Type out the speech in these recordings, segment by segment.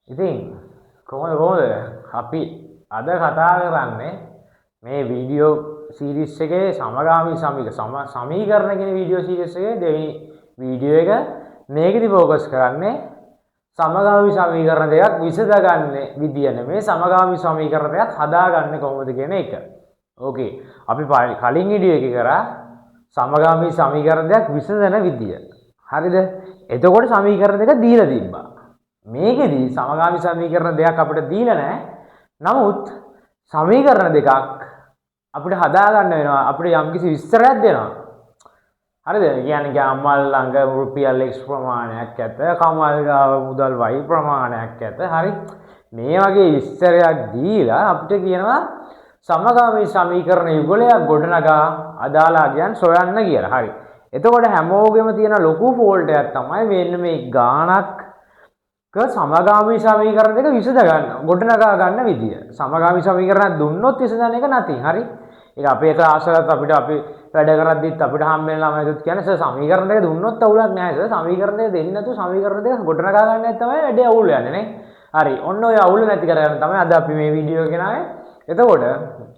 ඉතින් කොහොමද අපි අද කතා කරන්නේ මේ වීඩියෝ සීරීස් එකේ සමගාමී සමීකරණ කියන වීඩියෝ සීරීස් එකේ දෙවෙනි වීඩියෝ එක. මේකෙදි ෆෝකස් කරන්නේ සමගාමී සමීකරණ දෙකක් විසඳගන්න විදිය නෙමෙයි, සමගාමී සමීකරණ දෙකක් හදාගන්නේ කොහොමද කියන එක. ඕකේ අපි කලින් වීඩියෝ එකේ කරා සමගාමී සමීකරණ දෙකක් විසඳන විදිය. හරිද? එතකොට සමීකරණ දෙක දීලා තිබ්බා. මේකෙදි සමගාමී සමීකරණ දෙකක් අපිට දීලා නැහැ. නමුත් සමීකරණ දෙකක් අපිට හදාගන්න වෙනවා. අපිට යම්කිසි විස්තරයක් දෙනවා. හරිද? කියන්නේ අමල් ළඟ රුපියල් x ප්‍රමාණයක් ඇත, කමල් ගාව මුදල් y ප්‍රමාණයක් ඇත. හරි. මේ වගේ විස්තරයක් දීලා අපිට කියනවා සමගාමී සමීකරණ යුගලයක් ගොඩනගා අදාළ අගයන් සොයන්න කියලා. හරි. එතකොට හැමෝගෙම තියෙන ලොකු ෆෝල්ට් එකක් තමයි මෙන්න මේ ගාණක් සමගාමී සමීකරණ දෙක විසඳ ගන්න, ගොඩනගා ගන්න විදිය. සමගාමී සමීකරණයක් දුන්නොත් විසඳන එක නැති. හරි. ඒක අපේ ක්ලාස් වලත් අපිට අපි වැඩ කරද්දිත් අපිට හම්බ වෙන ළමයිතුත් කියන්නේ සර් සමීකරණ දෙක දුන්නොත් අවුලක් නෑ සර්, සමීකරණ දෙක දෙන්නේ නැතුව සමීකරණ දෙක ගොඩනගා ගන්න එක තමයි වැඩේ අවුල් යන්නේ නේ. හරි. ඔන්න ඔය අවුල නැති කරගන්න තමයි අද අපි මේ වීඩියෝ එක ගෙනාවේ. එතකොට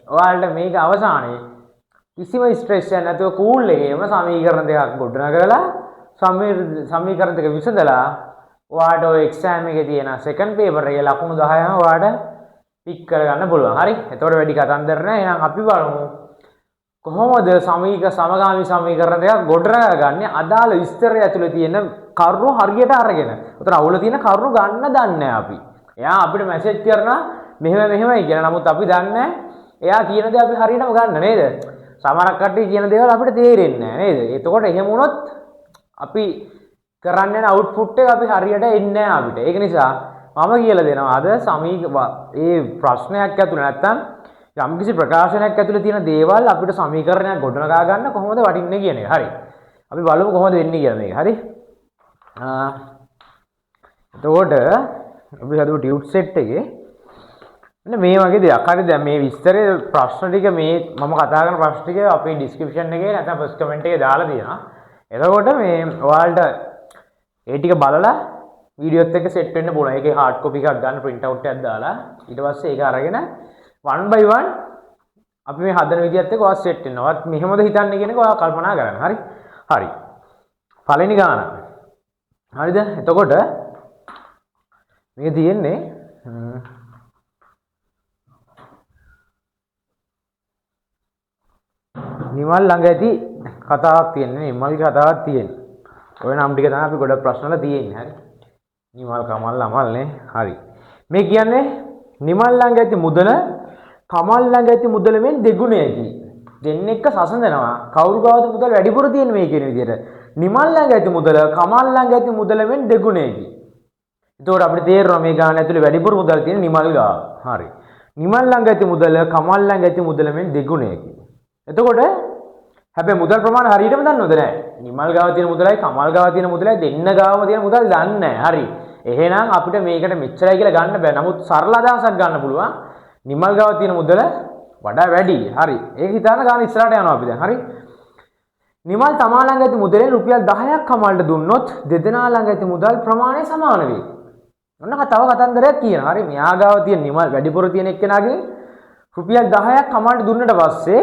ඔයාලට මේක අවසානයේ කිසිම ස්ට්‍රෙස් එකක් නැතුව කූල් එකේම සමීකරණ දෙකක් ගොඩනගලා සමීකරණ දෙක විසඳලා ඔයාට ඔය එක්සෑම් එකේ තියෙන සෙකන්ඩ් පේපර් එකේ ලකුණු 10ම ඔයාට පික් කරගන්න පුළුවන්. හරි. එතකොට වැඩි කතන්දර නෑ. එහෙනම් අපි බලමු කොහොමද සමගාමී සමීකරණ දෙකක් ගොඩනගා ගන්නේ අදාළ විස්තරය ඇතුලේ තියෙන කරුණු හරියට අරගෙන. උතන අවුල තියෙන කරුණු ගන්න දන්නේ නෑ අපි. එයා අපිට මැසේජ් කරනවා මෙහෙම මෙහෙමයි කියලා. නමුත් අපි දන්නේ නෑ එයා කියන දේ අපි හරියටම ගන්න නේද? සමහරක් කට්ටිය කියන දේවල් අපිට තේරෙන්නේ නෑ නේද? එතකොට එහෙම වුණොත් අපි කරන්න යන අවුට්පුට් එක අපි හරියට එන්නේ නෑ අපිට. ඒක නිසා මම කියලා දෙනවා අද ඒ ප්‍රශ්නයක් ඇතුළේ නැත්තම් යම්කිසි ප්‍රකාශනයක් ඇතුළේ තියෙන දේවල් අපිට සමීකරණයක් ගොඩනගා ගන්න කොහොමද වටින්නේ කියන එක. හරි. අපි බලමු කොහොමද වෙන්නේ කියලා මේක. හරි. එතකොට අපි හදපු ටියුට් සෙට් එකේ මෙන්න මේ වගේ දෙයක්. හරි. දැන් මේ විස්තරේ ප්‍රශ්න ටික මේ මම කතා කරන ප්‍රශ්න ටික අපේ ඩිස්ක්‍රිප්ෂන් එකේ නැත්නම් ෆස්ට් කමෙන්ට් එකේ දාලා තියෙනවා. එතකොට මේ ඔයාලට ඒ ටික බලලා වීඩියෝත් එක්ක සෙට් වෙන්න පුළුවන්. ඒකේ හાર્ඩ් කොපි එකක් ගන්න ප්‍රින්ට් අවුට් එකක් දාලා ඊට පස්සේ ඒක අරගෙන one by one අපි මේ හදන විදියත් එක්ක ඔයා සෙට් වෙනවා. ඔයාත් මෙහෙමද හිතන්නේ කියන එක ඔයා කල්පනා කරන්න. හරි? හරි. පළවෙනි ගාන. හරිද? එතකොට මේක තියෙන්නේ නිමල් ළඟ ඇති කතාවක් තියෙන්නේ. නිමල්ගේ කතාවක් තියෙන්නේ. ඔය නම් ටික තමයි අපි ගොඩක් ප්‍රශ්න වල තියෙන්නේ. හරි. නිමල් කමල් අමල් නේ. හරි. මේ කියන්නේ නිමල් ළඟ ඇති මුදල කමල් ළඟ ඇති මුදල මෙන් දෙගුණයකි. දෙන්නෙක්ව සසඳනවා. කවුරු ගාවද මුදල් වැඩිපුර තියෙන්නේ මේ කියන විදියට. නිමල් ළඟ ඇති මුදල කමල් ළඟ ඇති මුදල මෙන් දෙගුණයකි. එතකොට අපිට තේරෙනවා මේ ගාන ඇතුලේ වැඩිපුර මුදල් තියෙන නිමල් ගාව. හරි. නිමල් ළඟ ඇති මුදල කමල් ළඟ ඇති මුදල මෙන් දෙගුණයකි. එතකොට හැබැයි මුදල් ප්‍රමාණය හරියටම දන්නවද නෑ? නිමල් ගාව තියෙන මුදලයි කමල් ගාව තියෙන මුදලයි දෙන්න ගාවම තියෙන මුදල් දන්නේ නෑ. හරි. එහෙනම් අපිට මේකට මෙච්චරයි කියලා ගන්න බෑ. නමුත් සරල අදහසක් ගන්න පුළුවන්. නිමල් ගාව තියෙන මුදල වඩා වැඩි. හරි. ඒක හිතාන ගාන ඉස්සරහට යනවා අපි දැන්. හරි. නිමල් තමා ළඟ ඇති මුදලෙන් රුපියල් 10ක් කමල්ට දුන්නොත් දෙදෙනා ළඟ ඇති මුදල් ප්‍රමාණය සමාන වේ. ඔන්න තව කතන්දරයක් කියනවා. හරි. මෙයා ගාව තියෙන නිමල් වැඩිපුර තියෙන එක්කෙනාගෙන් රුපියල් 10ක් කමල්ට දුන්නට පස්සේ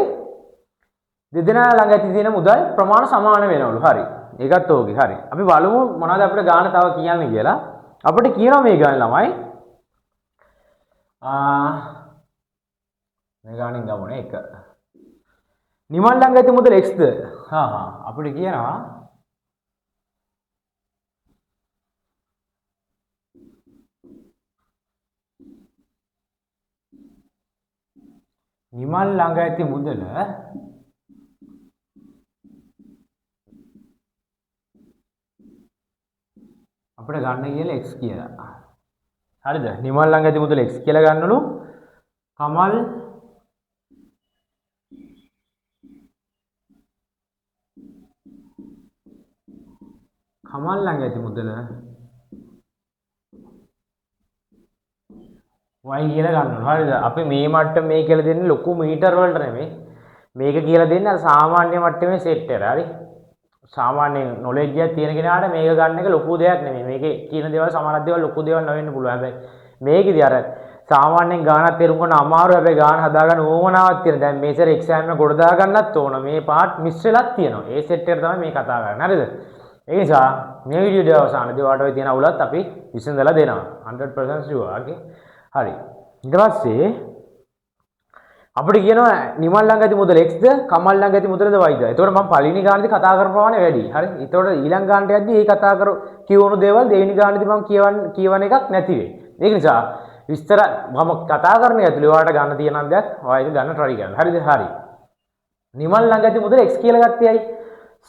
දෙදෙනා ළඟ ඇති තියෙන මුදල් ප්‍රමාණ සමාන වෙනවලු. හරි. ඒකත් ඕකේ. හරි. අපි බලමු මොනවද අපිට ගාන තව කියන්නේ කියලා. අපිට කියනවා මේ ගාන ළමයි. මේ ගානින් ගමු නේ එක. නිමල් ළඟ ඇති මුදල x ද? හා හා අපිට කියනවා නිමල් ළඟ ඇති මුදල අපිට ගන්න කියලා x කියලා. හරිද? නිමල් ළඟ ඇති මුදල x කියලා ගන්නලු. කමල් කමල් ළඟ ඇති මුදල y කියලා ගන්නලු. හරිද? අපි මේ මට්ටම මේ කියලා දෙන්නේ ලොකු මීටර් වලට නෙමෙයි. මේක කියලා දෙන්නේ අර සාමාන්‍ය මට්ටමේ සෙට් එකට. හරි? සාමාන්‍යයෙන් නොලෙජ් එකක් තියෙන කෙනාට මේක ගන්න එක ලොකු දෙයක් නෙමෙයි. මේකේ කියන දේවල් සමහරක් දේවල් ලොකු දේවල් නොවෙන්න පුළුවන්. හැබැයි මේකෙදි අර සාමාන්‍යයෙන් ගානක් තේරුම් ගන්න අමාරු. හැබැයි ගාන හදාගන්න උවමනාවක් තියෙන. දැන් මේ සැරේ එක්සෑම් එක ගොඩ දා ගන්නත් ඕන. මේ පාර්ට් මිස් වෙලත් තියෙනවා. ඒ සෙට් එකට තමයි මේ කතා කරන්නේ. හරිද? ඒ නිසා මේ වීඩියෝ දෙක අවසානයේදී ඔයාලට ඔය තියෙන අවුලත් අපි විසඳලා දෙනවා. 100% sure. Okay. හරි. ඊට පස්සේ අපිට කියනවා නිමල් ළඟ ඇති මුදල x ද කමල් ළඟ ඇති මුදලද y ද. එතකොට මම පළවෙනි ගානේදී කතා කරන ප්‍රමාණය වැඩි. හරි. එතකොට ඊළඟ ගානට යද්දී ඒ කතා කර කියවුණු දේවල් දෙවෙනි ගානේදී මම කියවන එකක් නැති වෙයි. ඒක නිසා විස්තර මම කතා කරන ඇතුලේ ඔයාලට ගන්න තියෙන දෙයක් ඔයා ඒක ගන්න try කරන්න. හරිද? හරි. නිමල් ළඟ ඇති මුදල x කියලා ගත්තේ ඇයි?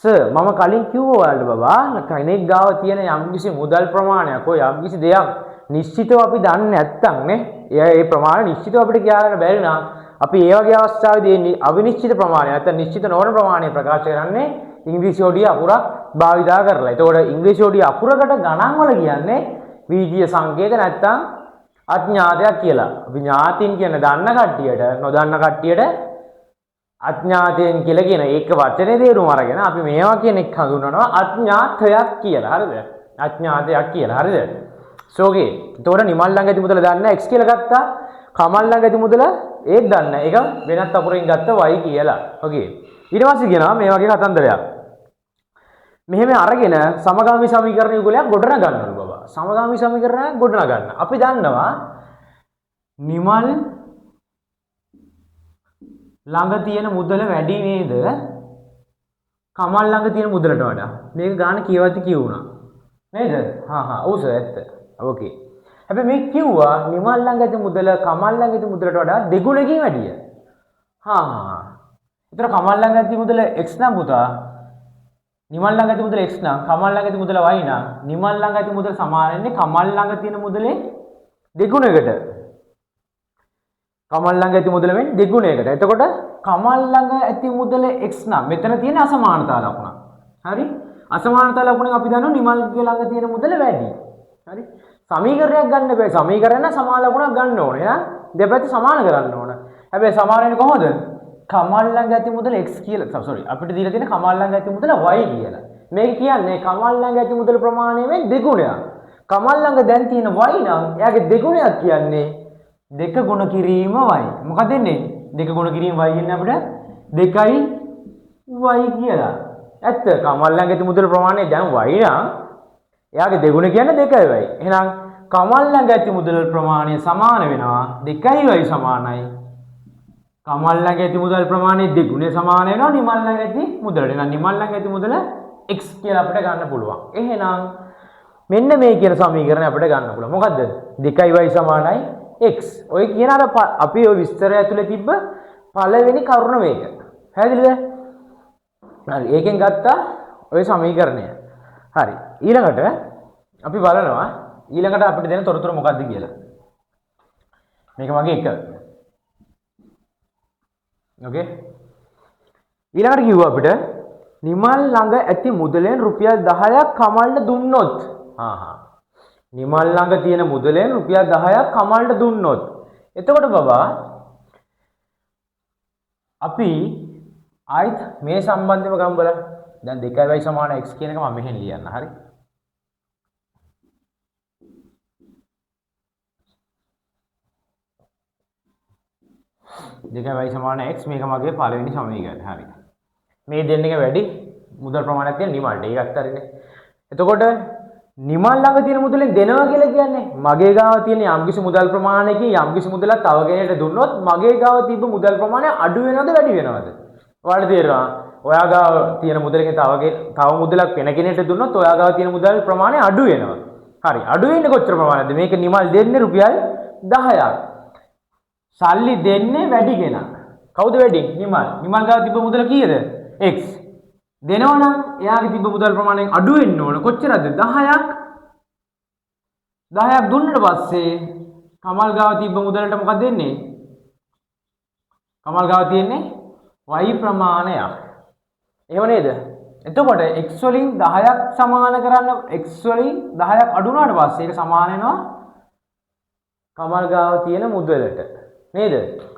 සර් මම කලින් කිව්වා ඔයාලට බබා කෙනෙක් ගාව තියෙන යම්කිසි මුදල් ප්‍රමාණයක් හෝ යම්කිසි දෙයක් නිශ්චිතව අපි දන්නේ නැත්තම් නේ එයා ඒ ප්‍රමාණය නිශ්චිතව අපිට කියා ගන්න බැරි නම් අපි ඒ වගේ අවස්ථාවේදී අවිනිශ්චිත ප්‍රමාණය නැත්නම් නිශ්චිත නොවන ප්‍රමාණය ප්‍රකාශ කරන්නේ ඉංග්‍රීසි හොඩිය අකුරක් භාවිතා කරලා. එතකොට ඉංග්‍රීසි හොඩිය අකුරකට ගණන් වල කියන්නේ වීජීය සංකේත නැත්නම් අඥාතයක් කියලා. අපි ඥාතින් කියන දන්න කට්ටියට නොදන්න කට්ටියට අඥාතයෙන් කියලා කියන ඒක වචනේ තේරුම අරගෙන අපි මේවා කියන එක හඳුන්වනවා අඥාතයක් කියලා. හරිද? අඥාතයක් කියලා. හරිද? සෝ ඕකේ. එතකොට නිමල් ළඟ ඇති මුදල දන්නේ x කියලා ගත්තා. කමල් ළඟ ඇති මුදල ඒත් දන්නේ. ඒක වෙනත් අකුරකින් ගත්ත y කියලා. ඕකේ. ඊට පස්සේ කියනවා මේ වගේ කතන්දරයක්. මෙහෙම අරගෙන සමගාමී සමීකරණ යුගලයක් ගොඩනගන්නලු බබා. සමගාමී සමීකරණයක් ගොඩනගන්න. අපි දන්නවා නිමල් ළඟ තියෙන මුදල වැඩි නේද කමල් ළඟ තියෙන මුදලට වඩා. මේක ගාන කියවද්දි කියුණා. නේද? හා හා ඔව් සර් ඇත්ත. ඕකේ. හැබැයි මේ කිව්වා නිමල් ළඟ ඇති මුදල කමල් ළඟ ඇති මුදලට වඩා දෙගුණකින් වැඩිය. හා හා. ඒතර කමල් ළඟ ඇති මුදල x නම් පුතා නිමල් ළඟ ඇති මුදල x නම් කමල් ළඟ ඇති මුදල y නම් නිමල් ළඟ ඇති මුදල සමාන වෙන්නේ කමල් ළඟ තියෙන මුදලේ දෙගුණයකට. කමල් ළඟ ඇති මුදල වෙන්නේ දෙගුණයකට. එතකොට කමල් ළඟ ඇති මුදල x නම් මෙතන තියෙන අසමානතා ලකුණ. හරි? අසමානතා ලකුණෙන් අපි දන්නවා නිමල්ගේ ළඟ තියෙන මුදල වැඩි. හරි? සමීකරණයක් ගන්න බෑ. සමීකරණ නම් සමාන ලකුණක් ගන්න ඕනේ. එහෙනම් දෙපැත්ත සමාන කරන්න ඕන. හැබැයි සමාන වෙන්නේ කොහොමද? කමල් ළඟ ඇති මුදල x කියලා. සෝරි අපිට දීලා තියෙන කමල් ළඟ ඇති මුදල y කියලා. මේක කියන්නේ කමල් ළඟ ඇති මුදල ප්‍රමාණය වෙන් දෙගුණයක්. කමල් ළඟ දැන් තියෙන y නම් එයාගේ දෙගුණයක් කියන්නේ දෙක ගුණ කිරීම y. මොකද වෙන්නේ? දෙක ගුණ කිරීම y කියන්නේ අපිට 2යි y කියලා. ඇත්ත කමල් ළඟ ඇති මුදල ප්‍රමාණය දැන් y නම් එයාගේ දෙගුණ කියන්නේ 2යි y. එහෙනම් කමල් ළඟ ඇති මුදල් ප්‍රමාණය සමාන වෙනවා 2යි y සමානයි. කමල් ළඟ ඇති මුදල් ප්‍රමාණය දෙගුණේ සමාන වෙනවා නිමල් ළඟ ඇති මුදලට. එහෙනම් නිමල් ළඟ ඇති මුදල x කියලා අපිට ගන්න පුළුවන්. එහෙනම් මෙන්න මේ කියන සමීකරණය අපිට ගන්න පුළුවන්. මොකද්ද? 2යි y සමානයි x. ඔය කියන අර අපි ඔය විස්තරය ඇතුලේ තිබ්බ පළවෙනි කරුණ මේක. පැහැදිලිද? හරි. ඒකෙන් ගත්තා ඔය සමීකරණය. හරි. ඊළඟට අපි බලනවා ඊළඟට අපිට දෙන තොරතුරු මොකද්ද කියලා. මේක මගේ එක. ඕකේ. ඊළඟට කිව්වා අපිට නිමල් ළඟ ඇති මුදලෙන් රුපියල් 10ක් කමල්ට දුන්නොත්. හා හා. නිමල් ළඟ තියෙන මුදලෙන් රුපියල් 10ක් කමල්ට දුන්නොත්. එතකොට බබා අපි ආයිත් මේ සම්බන්ධෙම ගමු බලන්න. දැන් 2y සමාන x කියන එක මම මෙහෙන් ලියන්න. හරි. දෙකයි y සමාන x මේක මගේ පළවෙනි සමීකරණය. හරි. මේ දෙන්නගේ වැඩි මුදල් ප්‍රමාණයක් තියෙන නිමල්ට. ඒකත් හරිනේ. එතකොට නිමල් ළඟ තියෙන මුදලෙන් දෙනවා කියලා කියන්නේ මගේ ගාව තියෙන යම්කිසි මුදල් ප්‍රමාණයකින් යම්කිසි මුදලක් තව කෙනෙක්ට දුන්නොත් මගේ ගාව තිබ්බ මුදල් ප්‍රමාණය අඩු වෙනවද වැඩි වෙනවද? ඔයාලට තේරෙනවා. ඔයා ගාව තියෙන මුදලකින් තව මුදලක් වෙන කෙනෙක්ට දුන්නොත් ඔයා ගාව තියෙන මුදල් ප්‍රමාණය අඩු වෙනවා. හරි. අඩු වෙන්නේ කොච්චර ප්‍රමාණයක්ද? මේක නිමල් දෙන්නේ රුපියල් 10ක්. සල්ලි දෙන්නේ වැඩි කෙනා. කවුද වැඩි? නිමල්. නිමල් ගාව තිබ්බ මුදල කීයද? x. දෙනවනම් එයාගේ තිබ්බ මුදල් ප්‍රමාණයෙන් අඩු වෙන්න ඕන. කොච්චරද? 10ක්. 10ක් දුන්නට පස්සේ කමල් ගාව තිබ්බ මුදලට මොකක්ද දෙන්නේ? කමල් ගාව තියෙන්නේ y ප්‍රමාණයක්. එහෙම නේද? එතකොට x වලින් 10ක් සමාන කරන්න x වලින් 10ක් අඩු වුණාට පස්සේ ඒක සමාන වෙනවා කමල් ගාව තියෙන මුදලට. නේද?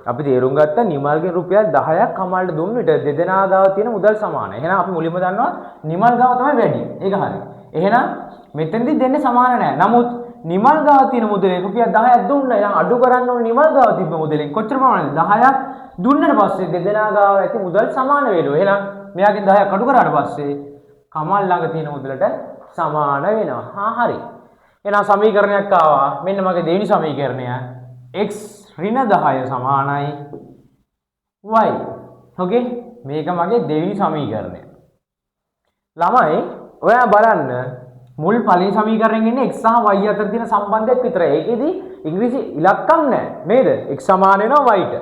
අපි තේරුම් ගත්තා නිමල්ගෙන් රුපියල් 10ක් කමල්ට දුන්න විට දෙදෙනා ගාව තියෙන මුදල් සමානයි. එහෙනම් අපි මුලින්ම දන්නවා නිමල් ගාව තමයි වැඩි. ඒක හරි. එහෙනම් මෙතනදී දෙන්නේ සමාන නෑ. නමුත් නිමල් ගාව තියෙන මුදලෙන් රුපියල් 10ක් දුන්නා. එහෙනම් අඩු කරන්න ඕන නිමල් ගාව තිබ්බ මුදලෙන් කොච්චර ප්‍රමාණයද? 10ක් දුන්නට පස්සේ දෙදෙනා ගාව ඇති මුදල් සමාන වෙනවා. එහෙනම් මෙයාගෙන් 10ක් අඩු කරාට පස්සේ කමල් ළඟ තියෙන මුදලට සමාන වෙනවා. හා හරි. එහෙනම් සමීකරණයක් ආවා. මෙන්න මගේ දෙවෙනි සමීකරණය. X ඍණ 10 සමානයි y. ඕකේ? මේක මගේ දෙවෙනි සමීකරණය. ළමයි ඔයා බලන්න මුල් පළවෙනි සමීකරණයෙන් ඉන්නේ x සහ y අතර තියෙන සම්බන්ධයක් විතරයි. ඒකෙදි ඉංග්‍රීසි ඉලක්කම් නෑ නේද? X සමාන වෙනවා y ට.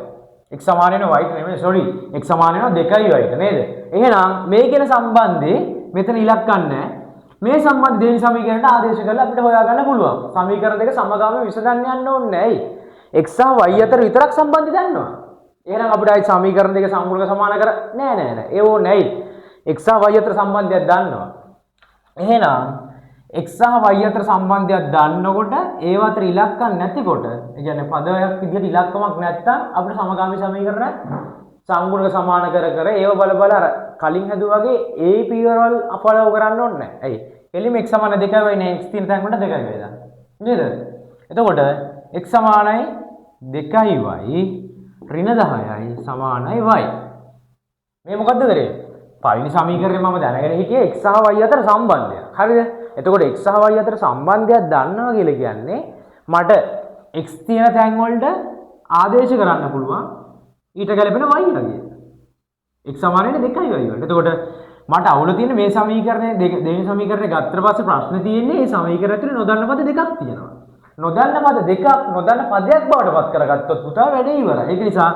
X සමාන වෙනවා y ට නෙමෙයි, සෝරි. X සමාන වෙනවා 2යි y ට නේද? එහෙනම් මේ කියන සම්බන්ධේ මෙතන ඉලක්කම් නෑ. මේ සම්බන්ධ දෙවෙනි සමීකරණයට ආදේශ කරලා අපිට හොයාගන්න පුළුවන්. සමීකරණ දෙක සමගාමීව විසඳන්න යන්න ඕනේ නෑ. ඇයි? X සහ y අතර විතරක් සම්බන්ධය දන්නවා. එහෙනම් අපිට ආයි සමීකරණ දෙක සංගුණක සමාන කර නෑ නෑ නෑ. ඒ ඕනේ ඇයි? X සහ y අතර සම්බන්ධයක් දන්නවා. එහෙනම් x සහ y අතර සම්බන්ධයක් දන්නකොට ඒව අතර ඉලක්කම් නැතිකොට, ඒ කියන්නේ පදයක් විදිහට ඉලක්කමක් නැත්තම් අපිට සමගාමී සමීකරණ සංගුණක සමාන කර කර ඒව බල බල අර කලින් හැදුවා වගේ ඒ පියවරවල් ෆලෝ කරන්න ඕනේ නැහැ. ඇයි? කෙලින්ම x සමාන 2 y නේ, x තියෙන තැන් වලට 2 y දාන්න. නේද? එතකොට x සමානයි 2 y ඍණ 10යි සමානයි y. මේ මොකද්ද කරේ? පළවෙනි සමීකරණය මම දැනගෙන හිටියේ x සහ y අතර සම්බන්ධයක්. හරිද? එතකොට x සහ y අතර සම්බන්ධයක් දන්නවා කියලා කියන්නේ මට x තියෙන තැන් වලට ආදේශ කරන්න පුළුවන් ඊට ගැලපෙන y අගය. X සමාන වෙන්නේ 2යි y වලට. එතකොට මට අවුල තියෙන මේ සමීකරණය දෙවෙනි සමීකරණය ගත්තට පස්සේ ප්‍රශ්නේ තියෙන්නේ මේ සමීකරණය ඇතුලේ නොදන්න පද දෙකක් තියෙනවා. නොදන්න පද දෙකක් නොදන්න පදයක් බවට පත් කරගත්තොත් පුතා වැඩේ ඉවරයි. ඒක නිසා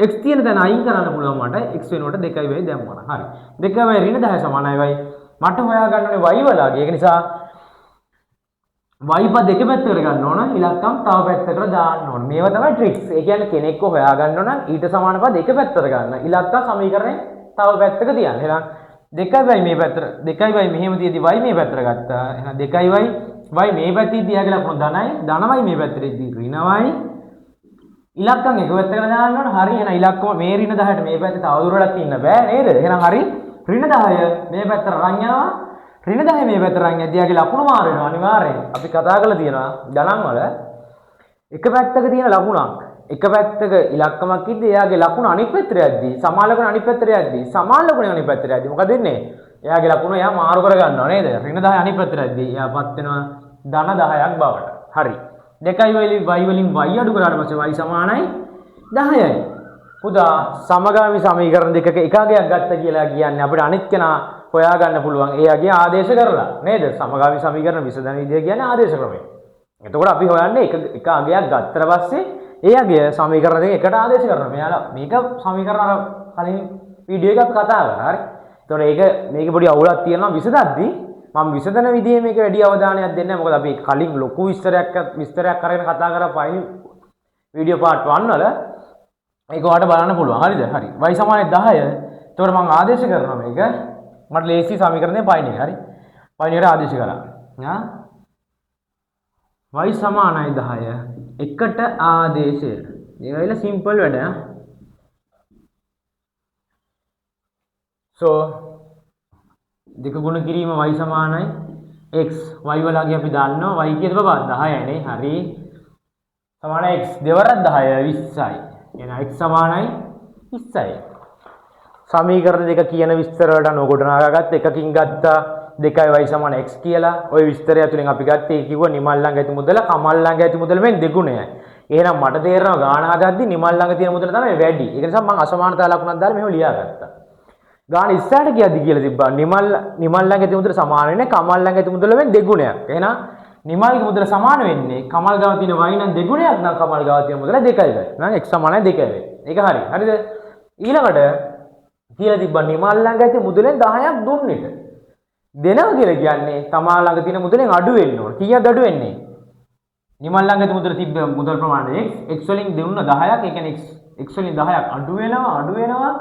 x තියෙන තැන අයින් කරන්න පුළුවන් මට x වෙනුවට 2යි y දැම්මම. හරි. 2යි ඍණ 10 සමානයි y. මට හොයාගන්න ඕනේ y වලගේ. ඒක නිසා y පද එක පැත්තකට ගන්න ඕන, ඉලක්කම් තව පැත්තකට දාන්න ඕන. මේවා තමයි ට්‍රික්ස්. ඒ කියන්නේ කෙනෙක්ව හොයාගන්න ඕන නම් ඊට සමාන පද එක පැත්තකට ගන්න. ඉලක්කම් සමීකරණය තව පැත්තක තියන්න. එහෙනම් 2යි y මේ පැත්තට, 2යි y මෙහෙම තියදී y මේ පැත්තට ගත්තා. එහෙනම් 2යි y y මේ පැත්තේ තියාගෙන ලකුණු ධනයි, ධන y මේ පැත්තට ඉදී ඍණ y. ඉලක්කම් එක පැත්තකට දාන්න ඕන. හරි. එහෙනම් ඉලක්කම මේ ඍණ 10ට මේ පැත්තේ තව දුරටත් ඉන්න බෑ නේද? එහෙනම් හරි. ඍණ 10 මේ පැත්තට අරන් යනවා. ඍණ 10 මේ පැත්තට අරන් යද්දී යාගේ ලකුණු මාරු වෙනවා අනිවාර්යෙන්. අපි කතා කරලා තියෙනවා ගණන් වල එක පැත්තක තියෙන ලකුණක් එක පැත්තක ඉලක්කමක් ඉද්දී එයාගේ ලකුණ අනිත් පැත්තට යද්දී, සමාන ලකුණ අනිත් පැත්තට යද්දී, සමාන ලකුණ අනිත් පැත්තට යද්දී මොකද වෙන්නේ? එයාගේ ලකුණ එයා මාරු කර ගන්නවා නේද? ඍණ 10 අනිත් පැත්තට යද්දී එයා පත් වෙනවා ධන 10ක් බවට. හරි. 2යි y වලින් y අඩු කරාට පස්සේ y සමානයි 10යි. පුතා, සමගාමී සමීකරණ දෙකක එක අගයක් ගත්ත කියලා කියන්නේ අපිට අනිත් කෙනා හොයාගන්න පුළුවන් ඒ අගය ආදේශ කරලා නේද? සමගාමී සමීකරණ විසඳන විදිය කියන්නේ ආදේශ ක්‍රමය. එතකොට අපි හොයන්නේ එක එක අගයක් ගත්තට පස්සේ ඒ අගය සමීකරණ දෙක එකට ආදේශ කරනවා. මෙයාලා මේක සමීකරණ අර කලින් වීඩියෝ එක අපි කතා කරා. හරි. එතකොට ඒක මේකේ පොඩි අවුලක් තියෙනවා විසඳද්දි. මම විසඳන විදිහේ මේක වැඩි අවධානයක් දෙන්නේ නැහැ. මොකද අපි කලින් ලොකු විස්තරයක් විස්තරයක් අරගෙන කතා කරා පළවෙනි වීඩියෝ පාර්ට් 1 වල. ඒක ඔයාලට බලන්න පුළුවන්. හරිද? හරි. Y සමානයි 10. එතකොට මම ආදේශ කරනවා මේක. මට ලේසි සමීකරණය පයින් එක. හරි. පයින් එකට ආදේශ කරා. ආ y සමානයි 10 එකට ආදේශය. මේක ඇවිල්ලා සිම්පල් වැඩ ඈ. So දෙක ගුණ කිරීම y සමානයි x. Y වලගේ අපි දන්නවා y කීයද බබා? 10යි නේ. හරි. සමානයි x දෙවරක් 10 20යි. එහෙනම් x සමානයි 20යි. සමීකරණ දෙක කියන විස්තර වලට අනුව ගොඩනගාගත්ත එකකින් ගත්තා 2යි y සමාන x කියලා. ඔය විස්තරය ඇතුලෙන් අපි ගත්තේ ඒ කිව්වා නිමල් ළඟ ඇති මුදල කමල් ළඟ ඇති මුදල මෙන් දෙගුණයයි. එහෙනම් මට තේරෙනවා ගාන හදද්දි නිමල් ළඟ තියෙන මුදල තමයි වැඩි. ඒක නිසා මං අසමානතා ලකුණක් දාලා මෙහෙම ලියාගත්තා. ගාන ඉස්සරහට කියද්දි කියලා තිබ්බා නිමල් නිමල් ළඟ ඇති මුදල සමාන වෙන්නේ කමල් ළඟ ඇති මුදල මෙන් දෙගුණයක්. එහෙනම් නිමල්ගේ මුදල සමාන වෙන්නේ කමල් ගාව තියෙන y නම් දෙගුණයක් නම් කමල් ගාව තියෙන මුදල 2යි වෙයි. එහෙනම් x සමානයි 2යි වෙයි. ඒක හරි. හරිද? ඊළඟට කියලා තිබ්බා නිමල් ළඟ ඇති මුදලෙන් 10ක් දුන් විට දෙනවා කියලා කියන්නේ තමා ළඟ තියෙන මුදලෙන් අඩු වෙන්න ඕන. කීයක්ද අඩු වෙන්නේ? නිමල් ළඟ ඇති මුදල තිබ්බ මුදල් ප්‍රමාණය x, x වලින් දුන්න 10ක්, ඒ කියන්නේ x, x වලින් 10ක් අඩු වෙනවා, අඩු වෙනවා,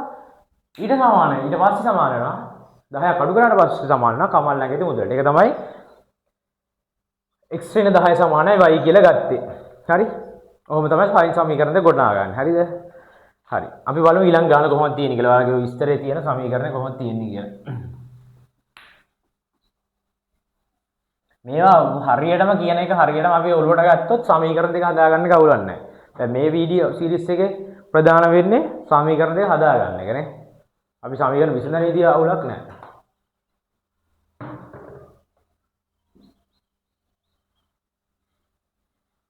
ඊට සමානයි, ඊට පස්සේ සමාන වෙනවා. 10ක් අඩු කරාට පස්සේ සමාන වෙනවා කමල් ළඟ ඇති මුදලට. ඒක තමයි x වෙන 10 සමානයි y කියලා ගත්තේ. හරි? ඔහොම තමයි සයින් සමීකරණ දෙක ගොඩනගා ගන්න. හරිද? හරි. අපි බලමු ඊළඟ ගාන කොහොමද තියෙන්නේ කියලා. ඔයාලගේ විස්තරේ තියෙන සමීකරණය කොහොමද තියෙන්නේ කියලා. මේවා හරියටම කියන එක හරියටම අපි ඔළුවට ගත්තොත් සමීකරණ දෙක හදාගන්න කවුලක් නැහැ. දැන් මේ වීඩියෝ සීරීස් එකේ ප්‍රධාන වෙන්නේ සමීකරණ දෙක හදාගන්න එක නේ. අපි සමීකරණ විසඳන විදිය අවුලක් නැහැ.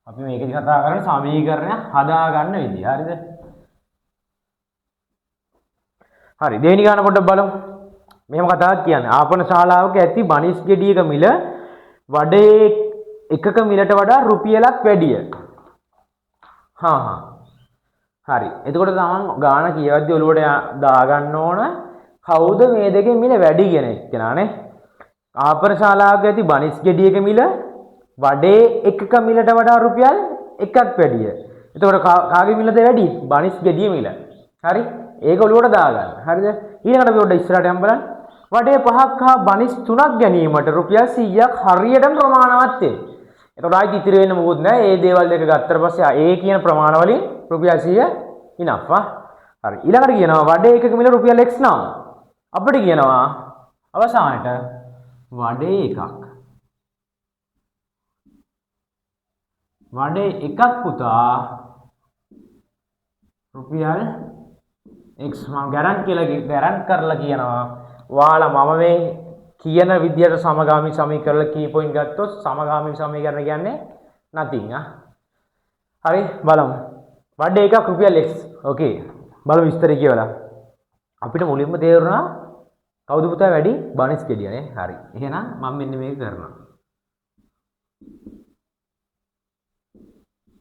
අපි මේකෙදි කතා කරන්නේ සමීකරණයක් හදාගන්න විදිය. හරිද? හරි. දෙවෙනි ගාන පොඩ්ඩක් බලමු. මෙහෙම කතාවක් කියන්නේ ආපන ශාලාවක ඇති බනිස් ගෙඩියක මිල වඩේ එකක මිලට වඩා රුපියලක් වැඩිය. හා හා. හරි. එතකොට තමන් ගාන කියවද්දි ඔළුවට දාගන්න ඕන කවුද මේ දෙකේ මිල වැඩි කියන එක්කෙනා නේ. ආපන ශාලාවක ඇති බනිස් ගෙඩියක මිල වඩේ එකක මිලට වඩා රුපියල් එකක් වැඩිය. එතකොට කාගේ මිලද වැඩි? බනිස් ගෙඩිය මිල. හරි? ඒක ඔළුවට දාගන්න. හරිද? ඊළඟට අපි පොඩ්ඩක් ඉස්සරහට යමු බලන්න. වඩේ පහක් හා බනිස් තුනක් ගැනීමට රුපියල් 100ක් හරියටම ප්‍රමාණවත් වේ. එතකොට ආයිත් ඉතිරි වෙන්න මොකුත් නෑ. ඒ දේවල් දෙක ගත්තට පස්සේ ඒ කියන ප්‍රමාණ වලින් රුපියල් 100 enough ආ. හරි. ඊළඟට කියනවා වඩේ එකක මිල රුපියල් x නම් අපිට කියනවා අවසානට වඩේ එකක්. වඩේ එකක් පුතා රුපියල් x මම ගැරන්ට් කියලා ගැරන්ට් කරලා කියනවා ඔයාලා මම මේ කියන විදියට සමගාමී සමීකරණ කී පොයින්ට් ගත්තොත් සමගාමී සමීකරණ කියන්නේ nothing ආ. හරි බලමු. වඩේ එකක් රුපියල් x. ඕකේ. බලමු විස්තරය කියවලා. අපිට මුලින්ම තේරුණා කවුද පුතා වැඩි? බනිස් ගෙඩිය නේ. හරි. එහෙනම් මම මෙන්න මේක කරනවා.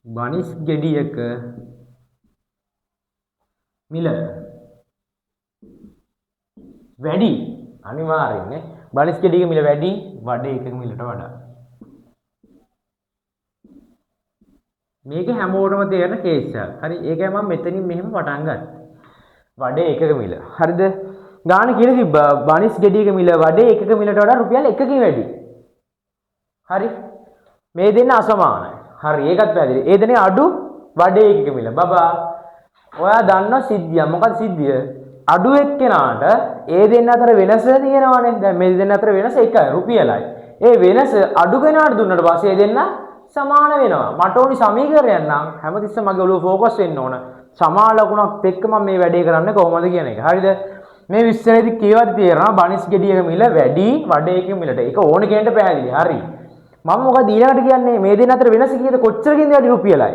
බනිස් ගෙඩියක මිල වැඩි අනිවාර්යෙන් නේ. බනිස් ගෙඩියක මිල වැඩි වඩේ එකක මිලට වඩා. මේක හැමෝටම තේරෙන කේස් එකක්. හරි. ඒකයි මම මෙතනින් මෙහෙම පටන් ගත්තේ. වඩේ එකක මිල. හරිද? ගාන කියලා තිබ්බා බනිස් ගෙඩියක මිල වඩේ එකක මිලට වඩා රුපියල් 1කින් වැඩි. හරි. මේ දෙන්න අසමානයි. හරි. ඒකත් පැහැදිලි. ඒ දෙන්නේ අඩු වඩේ එකක මිල. බබා ඔයා දන්නවා සිද්ධිය. මොකද සිද්ධිය? අඩු එක්කෙනාට ඒ දෙන්න අතර වෙනස තියෙනවානේ. දැන් මේ දෙන්න අතර වෙනස එකයි රුපියලයි. ඒ වෙනස අඩු කෙනාට දුන්නට පස්සේ ඒ දෙන්න සමාන වෙනවා. මට ඕනි සමීකරණයක් නම් හැමතිස්සෙම මගේ ඔළුව ෆෝකස් වෙන්න ඕන. සමාන ලකුණක් එක්ක මම මේ වැඩේ කරන්නේ කොහොමද කියන එක. හරිද? මේ විස්තරයේදී කියවද්දි තේරෙනවා බනිස් ගෙඩියක මිල වැඩි වඩේ එකක මිලට. ඒක ඕන කෙනෙක්ට පැහැදිලි. හරි. මම මොකද ඊළඟට කියන්නේ මේ දෙන්න අතර වෙනස කීයද කොච්චරකින්ද වැඩි රුපියලයි.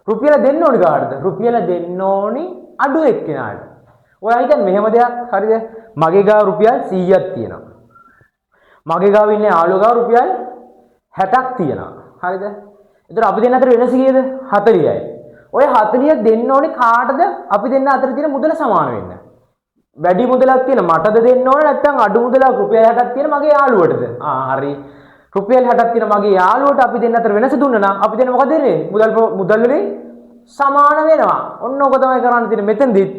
රුපියල දෙන්න ඕනි කාටද? රුපියල දෙන්න ඕනි අඩු එක්කෙනාට. ඔයා හිතන්නේ මෙහෙම දෙයක්. හරිද? මගේ ගාව රුපියල් 100ක් තියෙනවා. මගේ ගාව ඉන්නේ යාළුවා ගාව රුපියල් 60ක් තියෙනවා. හරිද? එතකොට අපි දෙන්න අතර වෙනස කීයද? 40යි. ඔය 40 දෙන්න ඕනේ කාටද? අපි දෙන්න අතර තියෙන මුදල සමාන වෙන්න. වැඩි මුදලක් තියෙන මටද දෙන්න ඕනේ නැත්නම් අඩු මුදලක් රුපියල් 60ක් තියෙන මගේ යාළුවටද? ආ හරි. රුපියල් 60ක් තියෙන මගේ යාළුවට අපි දෙන්න අතර වෙනස දුන්නා නම් අපි දෙන්න මොකද වෙන්නේ? මුදල් වලින් සමාන වෙනවා. ඔන්න ඕක තමයි කරන්න තියෙන්නේ මෙතනදිත්.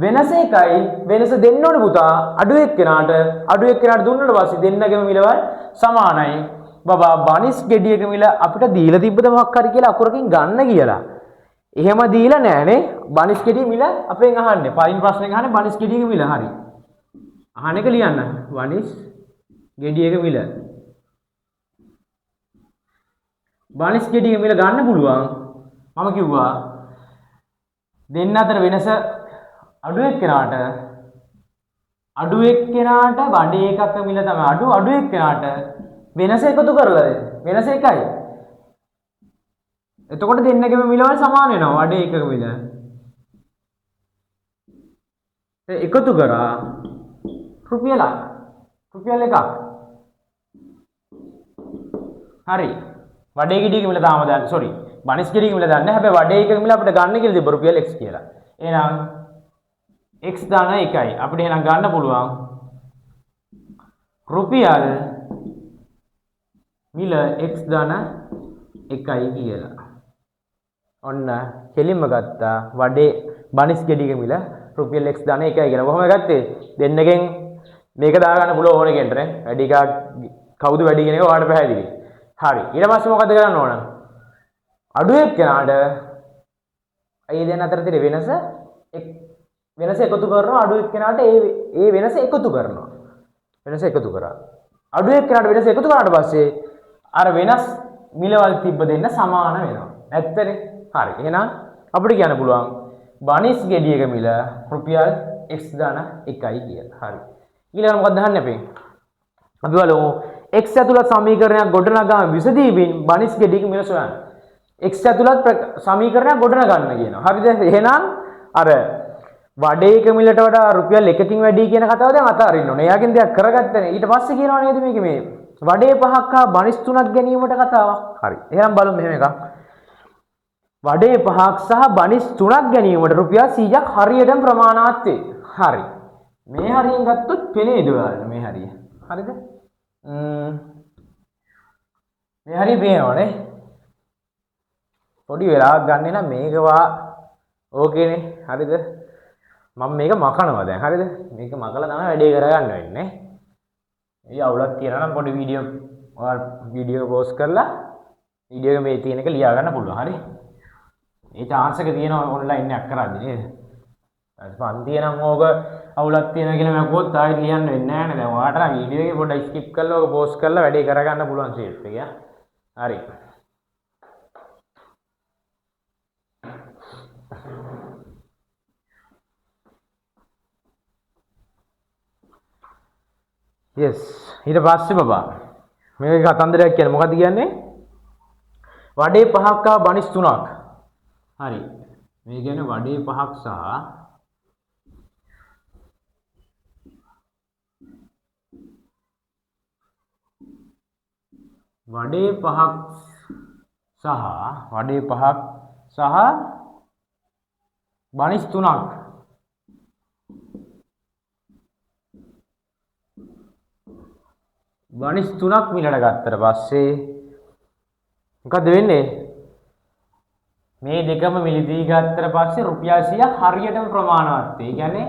වෙනස එකයි වෙනස දෙන්න ඕනේ පුතා අඩු එක්කෙනාට. අඩු එක්කෙනාට දුන්නට පස්සේ දෙන්නගේම මිලවල් සමානයි. බබා බනිස් ගෙඩියක මිල අපිට දීලා තිබ්බද මොකක් හරි කියලා අකුරකින් ගන්න කියලා. එහෙම දීලා නෑනේ. බනිස් ගෙඩිය මිල අපෙන් අහන්නේ. පළවෙනි ප්‍රශ්නේ අහන්නේ බනිස් ගෙඩියක මිල. හරි. අහන එක ලියන්න. බනිස් ගෙඩියක මිල. බනිස් ගෙඩියක මිල ගන්න පුළුවන්. මම කිව්වා දෙන්න අතර වෙනස අඩු එක්කෙනාට අඩු එක්කෙනාට වඩේ එකක මිල තමයි අඩු අඩු එක්කෙනාට වෙනස එකතු කරලා දෙන්න. වෙනස එකයි. එතකොට දෙන්නගේම මිලවල් සමාන වෙනවා වඩේ එකක මිල. එකතු කරා රුපියලක්. රුපියල් එකක්. හරි. වඩේ ගෙඩියක මිල තාම දන්නේ සෝරි. බනිස් ගෙඩියක මිල දන්නේ නැහැ. හැබැයි වඩේ එකක මිල අපිට ගන්න කියලා තිබ්බ රුපියල් x කියලා. එහෙනම් x ධන 1යි. අපිට එහෙනම් ගන්න පුළුවන් රුපියල් මිල x ධන 1යි කියලා. ඔන්න කෙලින්ම ගත්තා වඩේ බනිස් ගෙඩියක මිල රුපියල් x ධන 1යි කියලා. කොහොමද ගත්තේ? දෙන්නගෙන් මේක දාගන්න පුළුවන් ඕන කෙනෙක්ට නේ. වැඩි එකක් කවුද වැඩි කියන එක ඔයාලට පැහැදිලි. හරි. ඊට පස්සේ මොකද කරන්න ඕන? අඩු එක්කෙනාට ඒ දෙන්න අතර තියෙන වෙනස වෙනස එකතු කරනවා අඩු එක්කෙනාට ඒ වෙනස එකතු කරනවා. වෙනස එකතු කරා. අඩු එක්කෙනාට වෙනස එකතු කරාට පස්සේ අර වෙනස් මිලවල් තිබ්බ දෙන්න සමාන වෙනවා. ඇත්තනේ? හරි. එහෙනම් අපිට කියන්න පුළුවන් බනිස් ගෙඩියක මිල රුපියල් x ධන 1යි කියලා. හරි. ඊළඟට මොකක්ද අහන්නේ අපෙන්? අපි බලමු x ඇතුළත් සමීකරණයක් ගොඩනගා විසඳීමින් බනිස් ගෙඩියක මිල සොයන්න. x ඇතුළත් සමීකරණයක් ගොඩනගන්න කියනවා. හරිද? එහෙනම් අර වඩේක මිලට වඩා රුපියල් 1කින් වැඩි කියන කතාව දැන් අතාරින්න ඕනේ. එයාගෙන් දෙයක් කරගත්තනේ. ඊට පස්සේ කියනවා නේද මේකේ මේ වඩේ 5ක් හා බනිස් 3ක් ගැනීමට කතාවක්. හරි. එහෙනම් බලමු මෙහෙම එකක්. වඩේ 5ක් සහ බනිස් 3ක් ගැනීමට රුපියල් 100ක් හරියටම ප්‍රමාණවත් වේ. හරි. මේ හරියෙන් ගත්තොත් පෙනේද ඔයාලට මේ හරිය? හරිද? මේ හරිය පේනවනේ. පොඩි වෙලාවක් ගන්න නම් මේක වා ඕකේනේ. හරිද? මම මේක මකනවා දැන්. හරිද? මේක මකලා තමයි වැඩේ කරගන්න වෙන්නේ. ඒ අවුලක් තියෙනවා නම් පොඩි වීඩියෝ ඔයාලා වීඩියෝ පෝස්ට් කරලා වීඩියෝ එක මේ තියෙන එක ලියා ගන්න පුළුවන්. හරි? මේ චාන්ස් එක තියෙනවා ඔන්ලයින් එකක් කරද්දි නේද? ඊට පන්තිය නම් ඕක අවුලක් තියෙනවා කියලා මම කිව්වොත් ආයෙත් ලියන්න වෙන්නේ නැහැ නේ. දැන් ඔයාට නම් වීඩියෝ එකේ පොඩ්ඩක් ස්කිප් කරලා ඕක පෝස්ට් කරලා වැඩේ කරගන්න පුළුවන් ෂේප් එක. හරි. Yes. ඊට පස්සේ බබා මේක කතන්දරයක් කියන්නේ මොකද්ද කියන්නේ? වඩේ 5ක් හා බනිස් 3ක්. හරි. මේ කියන්නේ වඩේ 5ක් සහ වඩේ 5ක් සහ වඩේ 5ක් සහ බනිස් 3ක් බනිස් 3ක් මිලට ගත්තට පස්සේ මොකද්ද වෙන්නේ? මේ දෙකම මිලදී ගත්තට පස්සේ රුපියල් 100ක් හරියටම ප්‍රමාණවත් වේ. ඒ කියන්නේ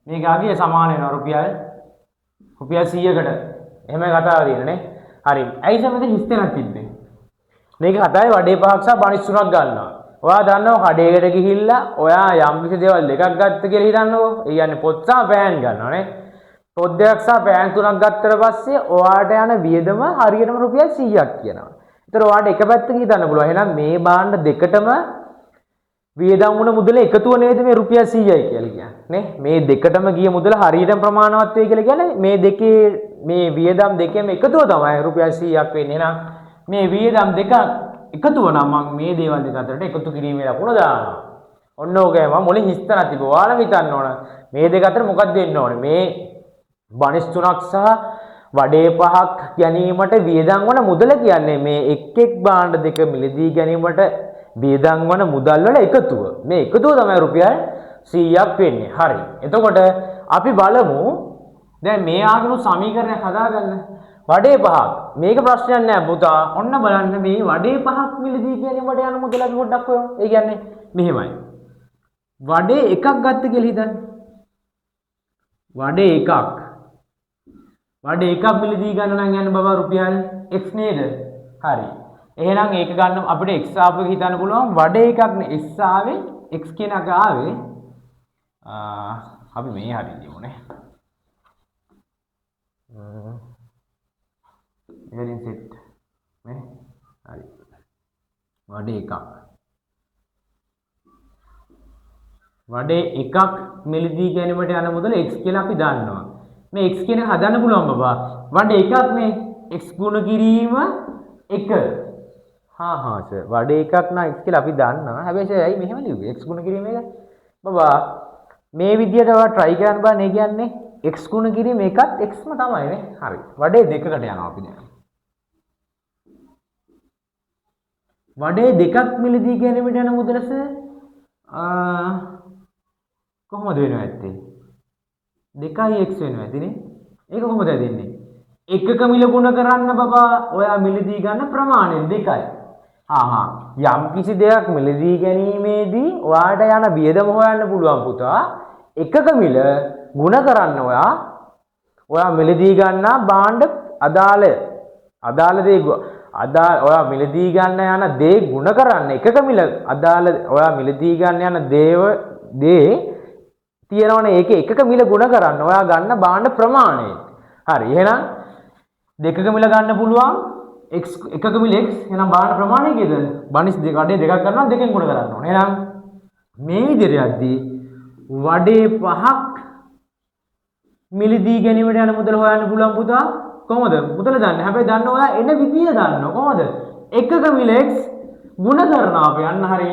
මේක අගය සමාන වෙනවා රුපියල් 100කට. එහෙමයි කතාව තියෙන්නේ නේ. හරි. ඇයි සමෙද හිස් තැනක් තිබ්බේ? මේක කතාවේ වඩේ 5ක් සහ බනිස් 3ක් ගන්නවා. ඔයා දන්නවා කඩේකට ගිහිල්ලා ඔයා යම් කිසි දේවල් දෙකක් ගත්ත කියලා හිතන්නකෝ. ඒ කියන්නේ පොත් සහ පෑන් ගන්නවා නේ. පොත් දෙකක් සහ පෑන් 3ක් ගත්තට පස්සේ ඔයාට යන වියදම හරියටම රුපියල් 100ක් කියනවා. ඒතර ඔයාට එක පැත්තකින් හිතන්න පුළුවන්. එහෙනම් මේ භාණ්ඩ දෙකටම වියදම් වුණ මුදල එකතුව නේද මේ රුපියල් 100යි කියලා කියන්නේ නේ. මේ දෙකටම ගිය මුදල හරියටම ප්‍රමාණවත් වෙයි කියලා කියන්නේ මේ දෙකේ මේ වියදම් දෙකෙම එකතුව තමයි රුපියල් 100ක් වෙන්නේ. එහෙනම් මේ වියදම් දෙක එකතුව නම් මං මේ දේවල් දෙක අතරට එකතු කිරීමේ ලකුණ දානවා. ඔන්න ඕකයි මම මුලින් හිස්තනක් තිබ්බා. ඔයාලම හිතන්න ඕන මේ දෙක අතර මොකක්ද වෙන්න ඕනේ? මේ බනිස් 3ක් සහ වඩේ 5ක් ගැනීමට වියදම් වන මුදල කියන්නේ මේ එක් එක් භාණ්ඩ දෙක මිලදී ගැනීමට වියදම් වන මුදල් වල එකතුව. මේ එකතුව තමයි රුපියල් 100ක් වෙන්නේ. හරි. එතකොට අපි බලමු දැන් මේ ආගම සමීකරණයක් හදාගන්න. වඩේ 5ක්. මේක ප්‍රශ්නයක් නෑ පුතා. ඔන්න බලන්න මේ වඩේ 5ක් මිලදී ගැනීමට යන මුදල අපි පොඩ්ඩක් හොයමු. ඒ කියන්නේ මෙහෙමයි. වඩේ එකක් ගත්ත කියලා හිතන්න. වඩේ එකක්. වඩේ එකක් මිලදී ගන්න නම් යන්න බබා රුපියල් x නේද? හරි. එහෙනම් ඒක ගන්න අපිට x ආපු එක හිතන්න පුළුවන්. වඩේ එකක් නේ s ආවේ x කියන එක ආවේ අපි මේ හරිය ලියමු නේ. ඉතින් සෙට් නේ. හරි. වඩේ එකක්. වඩේ එකක් මිලදී ගැනීමට යන මුදල x කියලා අපි දන්නවා. මේ x කියන එක හදන්න පුළුවන් බබා. වඩේ එකක් නේ x ගුණ කිරීම 1. හා හා සර් වඩේ එකක් නම් x කියලා අපි දන්නවා. හැබැයි සර් ඇයි මෙහෙම ලිව්වේ x ගුණ කිරීම එක? බබා මේ විදියට ඔයා try කරන්න බලන්න. ඒ කියන්නේ x ගුණ කිරීම එකත් x ම තමයි නේ. හරි. වඩේ දෙකකට යනවා අපි දැන්. වඩේ දෙකක් මිලදී ගැනීමට යන මුදල සර් කොහොමද වෙනව ඇත්තේ? 2x වෙනවා ඇතිනේ. ඒක කොහොමද දෙන්නේ? එකක මිල ගුණ කරන්න බබා ඔයා මිලදී ගන්න ප්‍රමාණය 2යි. හා හා යම් කිසි දෙයක් මිලදී ගැනීමේදී ඔයාට යන වියදම හොයන්න පුළුවන් පුතා. එකක මිල ගුණ කරන්න ඔයා මිලදී ගන්නා භාණ්ඩ අදාළ දේ අදාළ ඔයා මිලදී ගන්න යන දේ ගුණ කරන්න එකක මිල අදාළ ඔයා මිලදී ගන්න යන දේ තියෙනවනේ ඒකේ එකක මිල ගුණ කරන්න ඔයා ගන්න භාණ්ඩ ප්‍රමාණය. හරි. එහෙනම් දෙකක මිල ගන්න පුළුවන් x එකක මිල x එහෙනම් භාණ්ඩ ප්‍රමාණය කීයද? බනිස් දෙක වඩේ දෙකක් ගන්නවා දෙකෙන් ගුණ කරන්න ඕනේ. එහෙනම් මේ විදිහට යද්දී වඩේ පහක් මිලදී ගැනීමට යන මුදල හොයන්න පුළුවන් පුතා. කොහොමද? මුදල දන්නේ. හැබැයි දන්න ඔයා එන විදිය දන්නව. කොහොමද? එකක මිල x ගුණ කරනවා අපි. අන්න හරි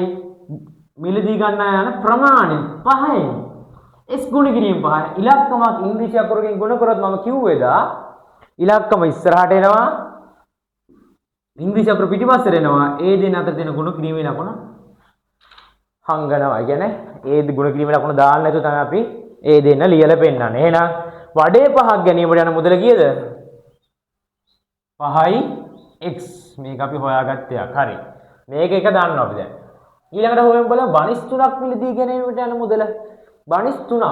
මිලදී ගන්න යන ප්‍රමාණය පහෙන් x ගුණ කිරීම පහයි. ඉලක්කමක් ඉංග්‍රීසි අකුරකින් ගුණ කරොත් මම කිව්වේද ඉලක්කම ඉස්සරහට එනවා ඉංග්‍රීසි අකුර පිටිපස්සට එනවා. ඒ දෙන අතර තියෙන ගුණ කිරීමේ ලකුණ හංගනවා. ඒ කියන්නේ ඒ ගුණ කිරීමේ ලකුණ දාන්න නැතුව තමයි අපි ඒ දෙන්න ලියලා පෙන්නන්නේ. එහෙනම් වඩේ පහක් ගැනීමට යන මුදල කීයද? 5යි x. මේක අපි හොයාගත්ත එකක්. හරි. මේක එක දන්නවා අපි දැන්. ඊළඟට හොයමු බලමු බනිස් තුනක් මිලදී ගැනීමට යන මුදල. බනිස් තුනක්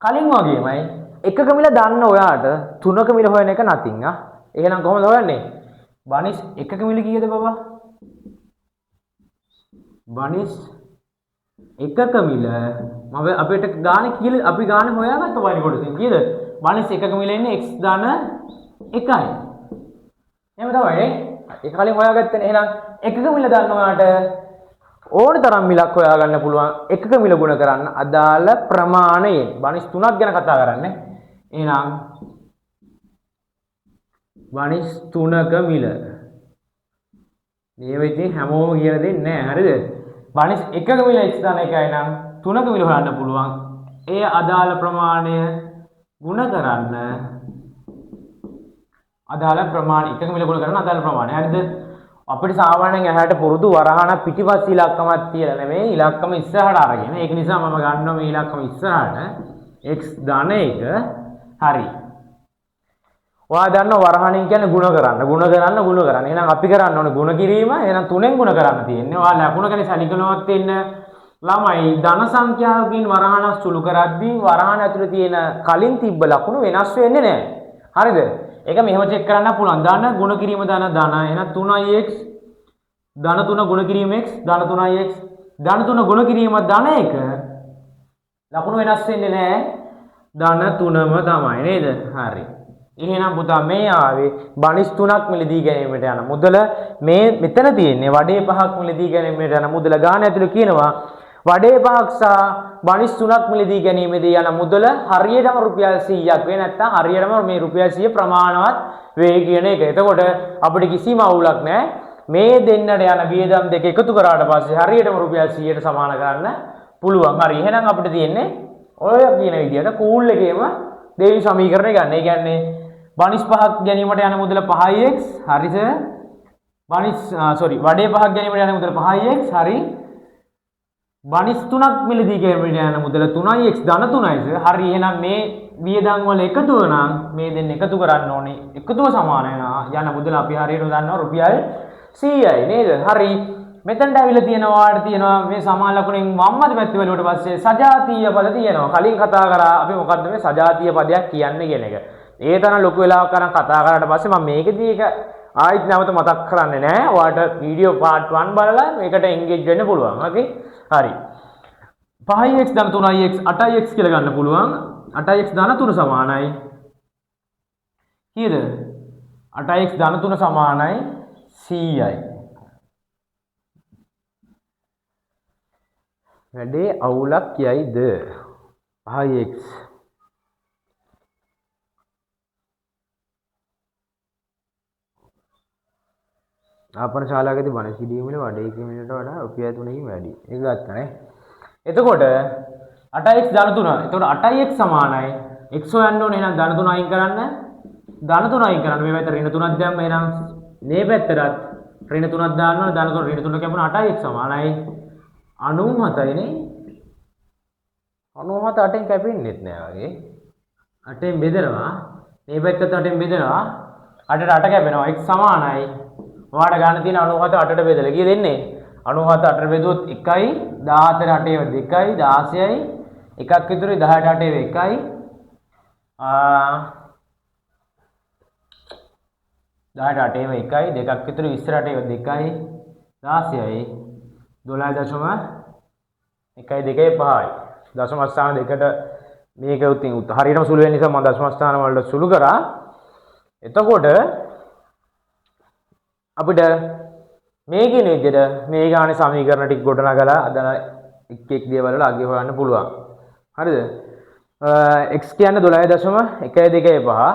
කලින් වගේමයි එකක මිල දන්න ඔයාට තුනක මිල හොයන එක නතින් ආ. එහෙනම් කොහොමද හොයන්නේ? බනිස් එකක මිල කීයද බබා? බනිස් එකක මිල මම අපිට ගානේ කියලා අපි ගානේ හොයාගත්ත වයින් කොටසින් කීයද? බනිස් එකක මිල එන්නේ x ධන 1යි. එහෙම තමයි නේ. ඒක කලින් හොයාගත්තනේ. එහෙනම් එකක මිල දන්න ඔයාට ඕන තරම් මිලක් හොයාගන්න පුළුවන් එකක මිල ගුණ කරන්න අදාළ ප්‍රමාණයෙන්. බනිස් තුනක් ගැන කතා කරන්නේ. එහෙනම් බනිස් තුනක මිල මේව ඉතින් හැමෝම කියලා දෙන්නේ නැහැ. හරිද? බනිස් එකක මිල x ධන 1යි නම් තුනක මිල හොයන්න පුළුවන්. ඒ අදාළ ප්‍රමාණය ගුණ කරන්න අදාළ ප්‍රමාණය එකක මිල ගුණ කරන්න අදාළ ප්‍රමාණය. හරිද? අපිට සාමාන්‍යයෙන් ඇහැට පුරුදු වරහන පිටිපස්ස ඉලක්කමක් තියලා නෙමෙයි ඉලක්කම ඉස්සරහට අරගෙන. ඒක නිසා මම ගන්නවා මේ ඉලක්කම ඉස්සරහට x ධන 1. හරි. ඔයා දන්නවා වරහණෙන් කියන්නේ ගුණ කරන්න. ගුණ කරන්න ගුණ කරන්න. එහෙනම් අපි කරන්න ඕනේ ගුණ කිරීම. එහෙනම් තුනෙන් ගුණ කරන්න තියෙන්නේ. ඔයා ලකුණ ගැන සැලකිලිමත් වෙන්න. ළමයි ධන සංඛ්‍යාවකින් වරහණක් සුළු කරද්දී වරහණ ඇතුලේ තියෙන කලින් තිබ්බ ලකුණු වෙනස් වෙන්නේ නැහැ. හරිද? ඒක මෙහෙම චෙක් කරන්න පුළුවන්. ධන ගුණ කිරීම ධන ධන. එහෙනම් 3x ධන 3 ගුණ කිරීම x ධන 3x ධන 3 ගුණ කිරීම ධන 1 ලකුණු වෙනස් වෙන්නේ නැහැ. ධන 3ම තමයි නේද? හරි. එහෙනම් පුතා මේ ආවේ බනිස් තුනක් මිලදී ගැනීමට යන මුදල. මේ මෙතන තියෙන්නේ වඩේ පහක් මිලදී ගැනීමට යන මුදල. ගාන ඇතුළේ කියනවා වඩේ පහක් සහ බනිස් තුනක් මිලදී ගැනීමේදී යන මුදල හරියටම රුපියල් 100ක් වේ. නැත්නම් හරියටම මේ රුපියල් 100 ප්‍රමාණවත් වේ කියන එක. එතකොට අපිට කිසිම අවුලක් නැහැ. මේ දෙන්නට යන වියදම් දෙක එකතු කරාට පස්සේ හරියටම රුපියල් 100ට සමාන කරන්න පුළුවන්. හරි. එහෙනම් අපිට තියෙන්නේ ඔය කියන විදියට කූල් එකේම දෙවෙනි සමීකරණය ගන්න. ඒ කියන්නේ බනිස් පහක් ගැනීමට යන මුදල 5x හරි සර්. බනිස් සෝරි වඩේ පහක් ගැනීමට යන මුදල 5x හරි. බනිස් තුනක් මිලදී ගැනීමට යන මුදල 3x ධන 3යි සර්. හරි. එහෙනම් මේ වියදම් වල එකතුව නම් මේ දෙන්න එකතු කරන්න ඕනේ. එකතුව සමාන වෙනවා යන මුදල අපි හරියටම දන්නවා රුපියල් 100යි නේද? හරි. මෙතනට ඇවිල්ලා තියෙනවා වාට තියෙනවා මේ සමාන ලකුණෙන් වම් අත පැත්තේ බලුවට පස්සේ සජාතීය පද තියෙනවා. කලින් කතා කරා අපි මොකද්ද මේ සජාතීය පදයක් කියන්නේ කියන එක. ඒ තරම් ලොකු වෙලාවක් අරන් කතා කරාට පස්සේ මම මේකෙදී ඒක ආයිත් නැවත මතක් කරන්නේ නෑ. ඔයාලට වීඩියෝ පාර්ට් 1 බලලා මේකට එන්ගේජ් වෙන්න පුළුවන්. ඕකේ? හරි. 5x ධන 3x 8x කියලා ගන්න පුළුවන්. 8x ධන 3 සමානයි කීයද? 8x ධන 3 සමානයි 100යි. වැඩේ අවුලක් යයිද? 5x ආපන ශාලාවකදී බණ කිරීමේ වඩේ කිරීමට වඩා රුපියල් 3කින් වැඩි. ඒක ගත්තා නේ. එතකොට 8x ධන 3. එතකොට 8x සමානයි x හොයන්න ඕනේ. එහෙනම් ධන 3 අයින් කරන්න. ධන 3 අයින් කරන්න. මේ පැත්තට ඍණ 3ක් දැම්ම. එහෙනම් මේ පැත්තටත් ඍණ 3ක් දාන්න ඕනේ. ධන 3 ඍණ 3 කැපුණා 8x සමානයි 97යි නේ. 97 8ෙන් කැපෙන්නෙත් නෑ වගේ. 8ෙන් බෙදෙනවා. මේ පැත්තත් 8ෙන් බෙදෙනවා. 8ට 8 කැපෙනවා. x සමානයි ඔයාලට ගන්න තියෙන 97 8ට බෙදලා කීයද එන්නේ? 97 8ට බෙදුවොත් 1යි 14 8 2යි 16යි එකක් ඉතුරුයි 10ට 8 1යි 10ට 8 ඒවා 1යි දෙකක් විතර 20ට 8 ඒවා 2යි 16යි 12.125යි. දශම ස්ථාන දෙකට මේක උතින් හරියටම සුළු වෙන නිසා මම දශම ස්ථාන වලට සුළු කරා. එතකොට අපිට මේ කියන විදිහට මේ ගානේ සමීකරණ ටික ගොඩනගලා අදන එක් එක් දේවල් වල අගය හොයන්න පුළුවන්. හරිද? X කියන්නේ 12.125.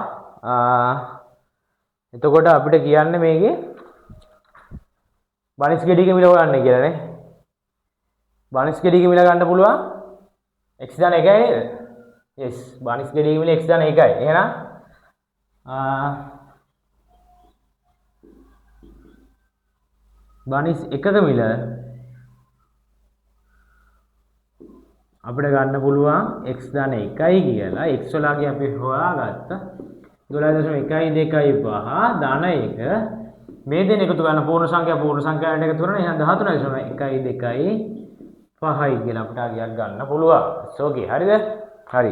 එතකොට අපිට කියන්නේ මේකේ බනිස් ගෙඩියක මිල හොයන්න කියලා නේ. බනිස් ගෙඩියක මිල ගන්න පුළුවන් x ධන 1යි නේද? Yes, බනිස් ගෙඩියක මිල x ධන 1යි. එහෙනම් බනිස් එකක මිල අපිට ගන්න පුළුවන් x ධන 1යි කියලා. X වලගේ අපි හොයාගත්ත 12.125 ධන 1 මේ දෙන එකතු කරන පූර්ණ සංඛ්‍යා පූර්ණ සංඛ්‍යාවට එකතු කරන එහෙනම් 13.125යි කියලා අපිට අගයක් ගන්න පුළුවන්. ඕකේ හරිද? හරි.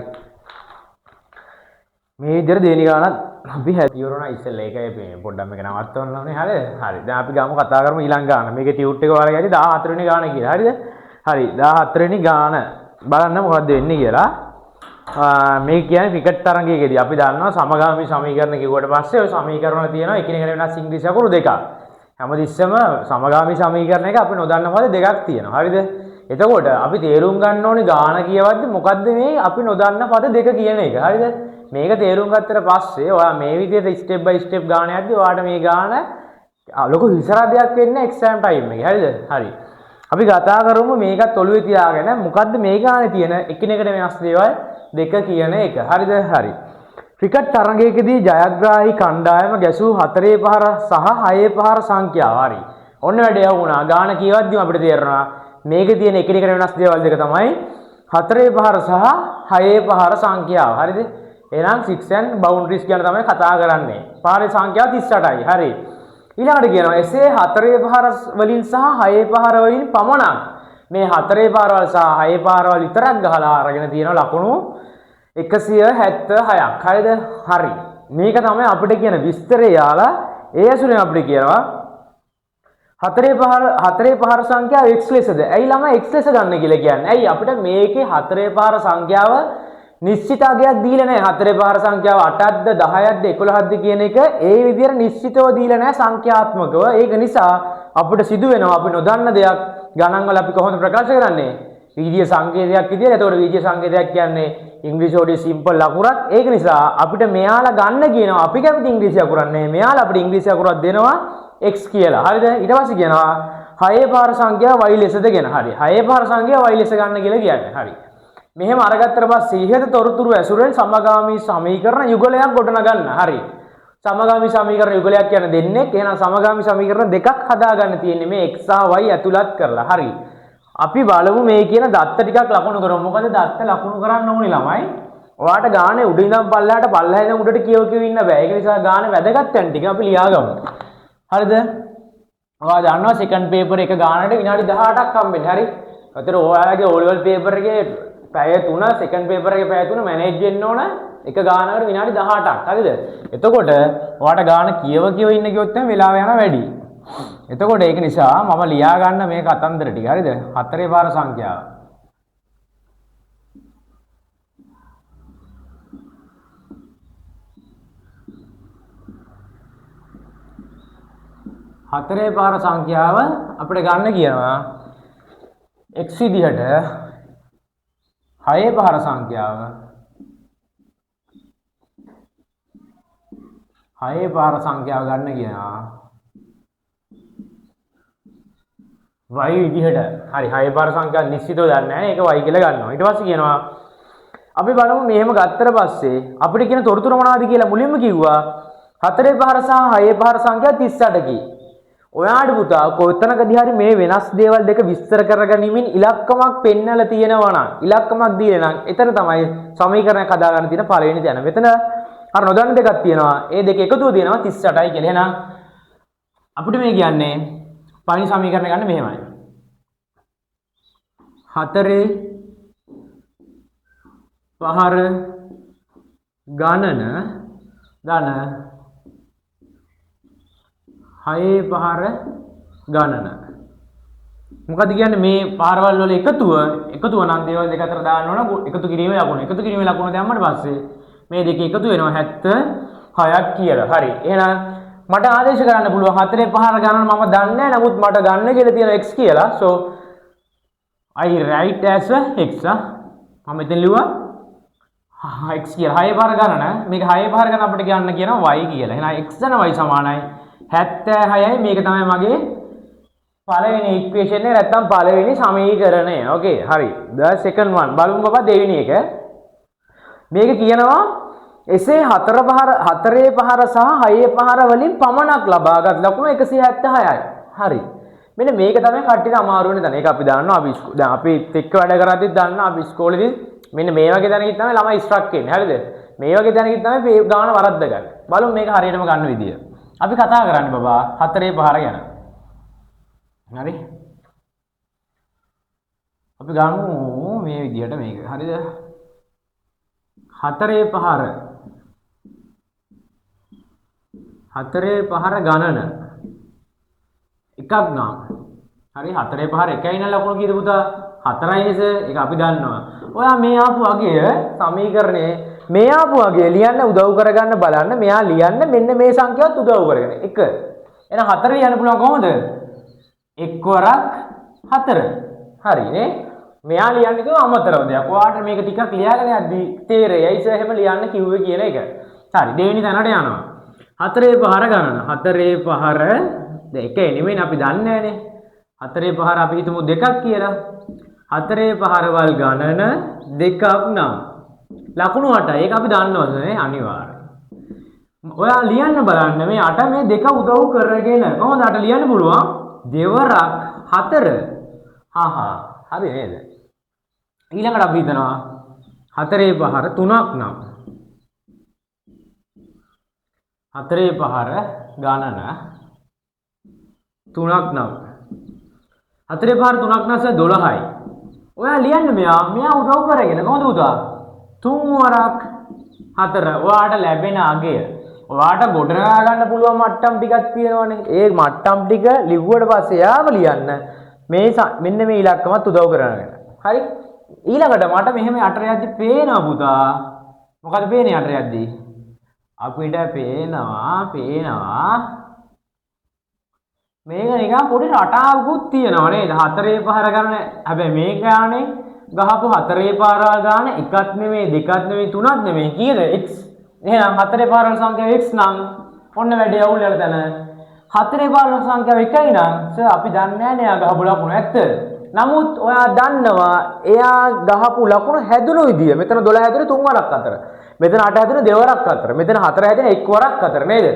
මේ විදිහට දෙවෙනි ගානත් අපි ඉවර වුණා ඉස්සෙල්ලා. ඒකයි අපි පොඩ්ඩක් මේක නවත්තවන්න ඕනේ. හරිද? හරි. දැන් අපි ගමු කතා කරමු ඊළඟ ගාන. මේකේ ටියුට් එක ඔයාලගේ ඇති 14 වෙනි ගාන කියලා. හරිද? හරි. 14 වෙනි ගාන බලන්න මොකද්ද වෙන්නේ කියලා. මේ කියන්නේ ක්‍රිකට් තරගයකදී අපි දන්නවා සමගාමී සමීකරණ කිව්වට පස්සේ ඔය සමීකරණ වල තියෙනවා එකිනෙකට වෙනස් ඉංග්‍රීසි අකුරු දෙකක්. හැමතිස්සෙම සමගාමී සමීකරණයක අපි නොදන්න පද දෙකක් තියෙනවා. හරිද? එතකොට අපි තේරුම් ගන්න ඕනේ ගාන කියවද්දි මොකද්ද මේ අපි නොදන්න පද දෙක කියන එක. හරිද? මේක තේරුම් ගත්තට පස්සේ ඔයා මේ විදිහට ස්ටෙප් බයි ස්ටෙප් ගාන යද්දි ඔයාට මේ ගාන ලොකු හිසරදයක් වෙන්නේ එක්සෑම් ටයිම් එකේ. හරිද? හරි. අපි කතා කරමු මේකත් ඔළුවේ තියාගෙන මොකද්ද මේ ගානේ තියෙන එකිනෙකට වෙනස් දේවල් දෙක කියන එක. හරිද? හරි. ක්‍රිකට් තරගයකදී ජයග්‍රාහී කණ්ඩායම ගැසූ 4 පහර සහ 6 පහර සංඛ්‍යාව. හරි. ඔන්න වැඩේ යවුණා. ගාන කියවද්දිම අපිට තේරෙනවා මේකේ තියෙන එකිනෙකට වෙනස් දේවල් දෙක තමයි 4 පහර සහ 6 පහර සංඛ්‍යාව. හරිද? එහෙනම් 6 and boundaries ගැන තමයි කතා කරන්නේ. පාරේ සංඛ්‍යාව 38යි. හරි. ඊළඟට කියනවා එසේ 4 පහර වලින් සහ 6 පහර වලින් පමණක් මේ 4 පාරවල් සහ 6 පාරවල් විතරක් ගහලා අරගෙන තියෙන ලකුණු 176ක්. හරිද? හරි. මේක තමයි අපිට කියන විස්තරය යාලා. ඒ ඇසුරෙන් අපිට කියනවා 4 පහර සංඛ්‍යාව x ලෙසද? ඇයි ළමයි x ලෙස ගන්න කියලා කියන්නේ? ඇයි අපිට මේකේ 4 පහර සංඛ්‍යාව නිශ්චිත අගයක් දීලා නැහැ. 4 පහර සංඛ්‍යාව 8ක්ද 10ක්ද 11ක්ද කියන එක ඒ විදිහට නිශ්චිතව දීලා නැහැ සංඛ්‍යාත්මකව. ඒක නිසා අපිට සිදු වෙනවා අපි නොදන්න දෙයක් ගණන් වල අපි කොහොමද ප්‍රකාශ කරන්නේ? වීදීය සංකේතයක් විදියට. එතකොට වීදීය සංකේතයක් කියන්නේ ඉංග්‍රීසි වලින් සිම්පල් අකුරක්. ඒක නිසා අපිට මෙයාලා ගන්න කියනවා අපි කැමති ඉංග්‍රීසි අකුරක් නෙමෙයි. මෙයාලා අපිට ඉංග්‍රීසි අකුරක් දෙනවා x කියලා. හරිද? ඊට පස්සේ කියනවා 6 පහර සංඛ්‍යාව y ලෙසද කියන. හරි. 6 පහර සංඛ්‍යාව y ලෙස ගන්න කියලා කියන්නේ. හරි. මෙහෙම අරගත්තට පස්සේ ඉහත තොරතුරු ඇසුරෙන් සමගාමී සමීකරණ යුගලයක් ගොඩනගන්න. හරි. සමගාමී සමීකරණ යුගලයක් කියන්නේ දෙන්නෙක්. එහෙනම් සමගාමී සමීකරණ දෙකක් හදාගන්න තියෙන්නේ මේ x සහ y ඇතුළත් කරලා. හරි. අපි බලමු මේ කියන දත්ත ටිකක් ලකුණු කරමු. මොකද දත්ත ලකුණු කරන්න ඕනේ ළමයි. ඔයාට ගානේ උඩ ඉඳන් පල්ලෙහාට පල්ලෙහා ඉඳන් උඩට කියව කියව ඉන්න බෑ. ඒක නිසා ගානේ වැදගත් තැන් ටික අපි ලියාගමු. හරිද? ඔයා දන්නවා සෙකන්ඩ් පේපර් එක ගානට විනාඩි 18ක් හම්බෙන්නේ. හරි. ඒතර ඔයාලගේ O level paper එකේ පැය 3 සෙකන්ඩ් පේපර් එකේ පැය 3 මැනේජ් වෙන්න ඕන එක ගානකට විනාඩි 18ක්. හරිද? එතකොට ඔයාට ගාන කියව කියව ඉන්න ගියොත් එහෙනම් වෙලාව යනවා වැඩි. එතකොට ඒක නිසා මම ලියා ගන්න මේ කතන්දර ටික. හරිද? 4 පාර සංඛ්‍යාව. හතරේ පාර සංඛ්‍යාව අපිට ගන්න කියනවා x විදිහට 6 පහර සංඛ්‍යාව 6 පහර සංඛ්‍යාව ගන්න කියනවා y විදිහට. හරි 6 පහර සංඛ්‍යාව නිශ්චිතව දන්නේ නැහැ. ඒක y කියලා ගන්නවා. ඊට පස්සේ කියනවා අපි බලමු මෙහෙම ගත්තට පස්සේ අපිට කියන තොරතුරු මොනවද කියලා මුලින්ම කිව්වා 4 පහර සහ 6 පහර සංඛ්‍යාව 38කි. ඔයාට පුතා කොතනකදී හරි මේ වෙනස් දේවල් දෙක විස්තර කරගනිමින් ඉලක්කමක් පෙන්නලා තියෙනවා නම් ඉලක්කමක් දීලා නම් එතන තමයි සමීකරණයක් හදාගන්න තියෙන පළවෙනි තැන. මෙතන අර නොදන්න දෙකක් තියෙනවා. ඒ දෙක එකතුව තියෙනවා 38යි කියලා. එහෙනම් අපිට මේ කියන්නේ පළවෙනි සමීකරණය ගන්න මෙහෙමයි. 4 පහර ගණන ධන හයේ පහර ගණන. මොකද කියන්නේ මේ පාරවල් වල එකතුව නම් දේවල් දෙක අතර දාන්න ඕන එකතු කිරීමේ ලකුණ. එකතු කිරීමේ ලකුණ දැම්මට පස්සේ මේ දෙක එකතු වෙනවා 76ක් කියලා. හරි. එහෙනම් මට ආදේශ කරන්න පුළුවන් හතරේ පහර ගණන මම දන්නේ නැහැ. නමුත් මට ගන්න කියලා තියෙන x කියලා. So I write as a x. මම මෙතන ලිව්වා x කියලා. හයේ පහර ගණන මේක හයේ පහර ගණන අපිට කියන්න කියනවා y කියලා. එහෙනම් x ධන y සමානයි 76යි. මේක තමයි මගේ පළවෙනි ඉක්වේෂන් එක නැත්තම් පළවෙනි සමීකරණය. ඕකේ හරි. The second one බලමු බබා දෙවෙනි එක. මේක කියනවා එසේ හතරේ පහර සහ හයේ පහර වලින් පමණක් ලබාගත් ලකුණු 176යි. හරි. මෙන්න මේක තමයි කට්ටියට අමාරු වෙන තැන. ඒක අපි දන්නවා. අපි දැන් අපිත් එක්ක වැඩ කරද්දිත් දන්නවා අපි ඉස්කෝලේදී මෙන්න මේ වගේ තැනකින් තමයි ළමයි ස්ට්‍රක් වෙන්නේ. හරිද? මේ වගේ තැනකින් තමයි මේ ගාන වරද්ද ගන්න. බලමු මේක හරියටම ගන්න විදිය. අපි කතා කරන්නේ බබා හතරේ පහර ගැන. හරි? අපි ගමු මේ විදියට මේක. හරිද? හතරේ පහර හතරේ පහර ගණන එකක් නම් හරි හතරේ පහර එකයි නම් ලකුණු කීයද පුතා? හතරයි නේද? ඒක අපි දන්නවා. ඔයා මේ ආපු අගය සමීකරණේ මේ ආපු අගය ලියන්න උදව් කරගන්න බලන්න. මෙයා ලියන්න මෙන්න මේ සංඛ්‍යාවත් උදව් කරගෙන 1. එහෙනම් හතර ලියන්න පුළුවන් කොහොමද? එක් වරක් හතර. හරි නේ? මෙයා ලියන්න කිව්ව අමතරව දෙයක්. ඔයාට මේක ටිකක් ලියාගෙන යද්දි තේරෙයි. ඇයි සර් එහෙම ලියන්න කිව්වේ කියන එක. හරි දෙවෙනි තැනට යනවා. හතරේ පහර ගණන. හතරේ පහර දැන් එකයි නෙමෙයිනේ අපි දන්නේ නෑනේ. හතරේ පහර අපි හිතමු දෙකක් කියලා. හතරේ පහරවල් ගණන දෙකක් නම් ලකුණු 8යි. ඒක අපි දන්නවද නේ අනිවාර්යයෙන්. ඔයා ලියන්න බලන්න මේ 8 මේ දෙක උදව් කරගෙන කොහොමද 8 ලියන්න පුළුවන්? දෙවරක් හතර. හා හා හරි නේද? ඊළඟට අපි හිතනවා හතරේ පහර තුනක් නම් හතරේ පහර ගණන තුනක් නම් හතරේ පහර තුනක් නම් සර් 12යි. ඔයා ලියන්න මෙයා උදව් කරගෙන කොහොමද පුතා? තුන් වරක් හතර. ඔයාට ලැබෙන අගය ඔයාට ගොඩනගා ගන්න පුළුවන් මට්ටම් ටිකක් තියෙනවනේ. ඒ මට්ටම් ටික ලිව්වට පස්සේ යාම ලියන්න මේ මෙන්න මේ ඉලක්කමත් උදව් කරගෙන. හරි? ඊළඟට මට මෙහෙම යට යද්දි පේනවා පුතා. මොකද පේන්නේ යට යද්දි? අපිට පේනවා මේක නිකන් පොඩි රටාවකුත් තියෙනවා නේද? හතරේ පහර ගන්න. හැබැයි මේක යානේ ගහපු හතරේ පාරවල් ගාන එකක් නෙමෙයි දෙකක් නෙමෙයි තුනක් නෙමෙයි කීයද? x. එහෙනම් හතරේ පාරවල් සංඛ්‍යාව x නම් ඔන්න වැඩේ අවුල් යන තැන. හතරේ පාරවල් සංඛ්‍යාව එකයි නම් සර් අපි දන්නේ නෑනේ එයා ගහපු ලකුණු ඇත්ත. නමුත් ඔයා දන්නවා එයා ගහපු ලකුණු හැදුණු විදිය. මෙතන 12 හැදුනේ තුන් වරක් අතර. මෙතන 8 හැදුනේ දෙවරක් අතර. මෙතන 4 හැදුනේ එක් වරක් අතර නේද?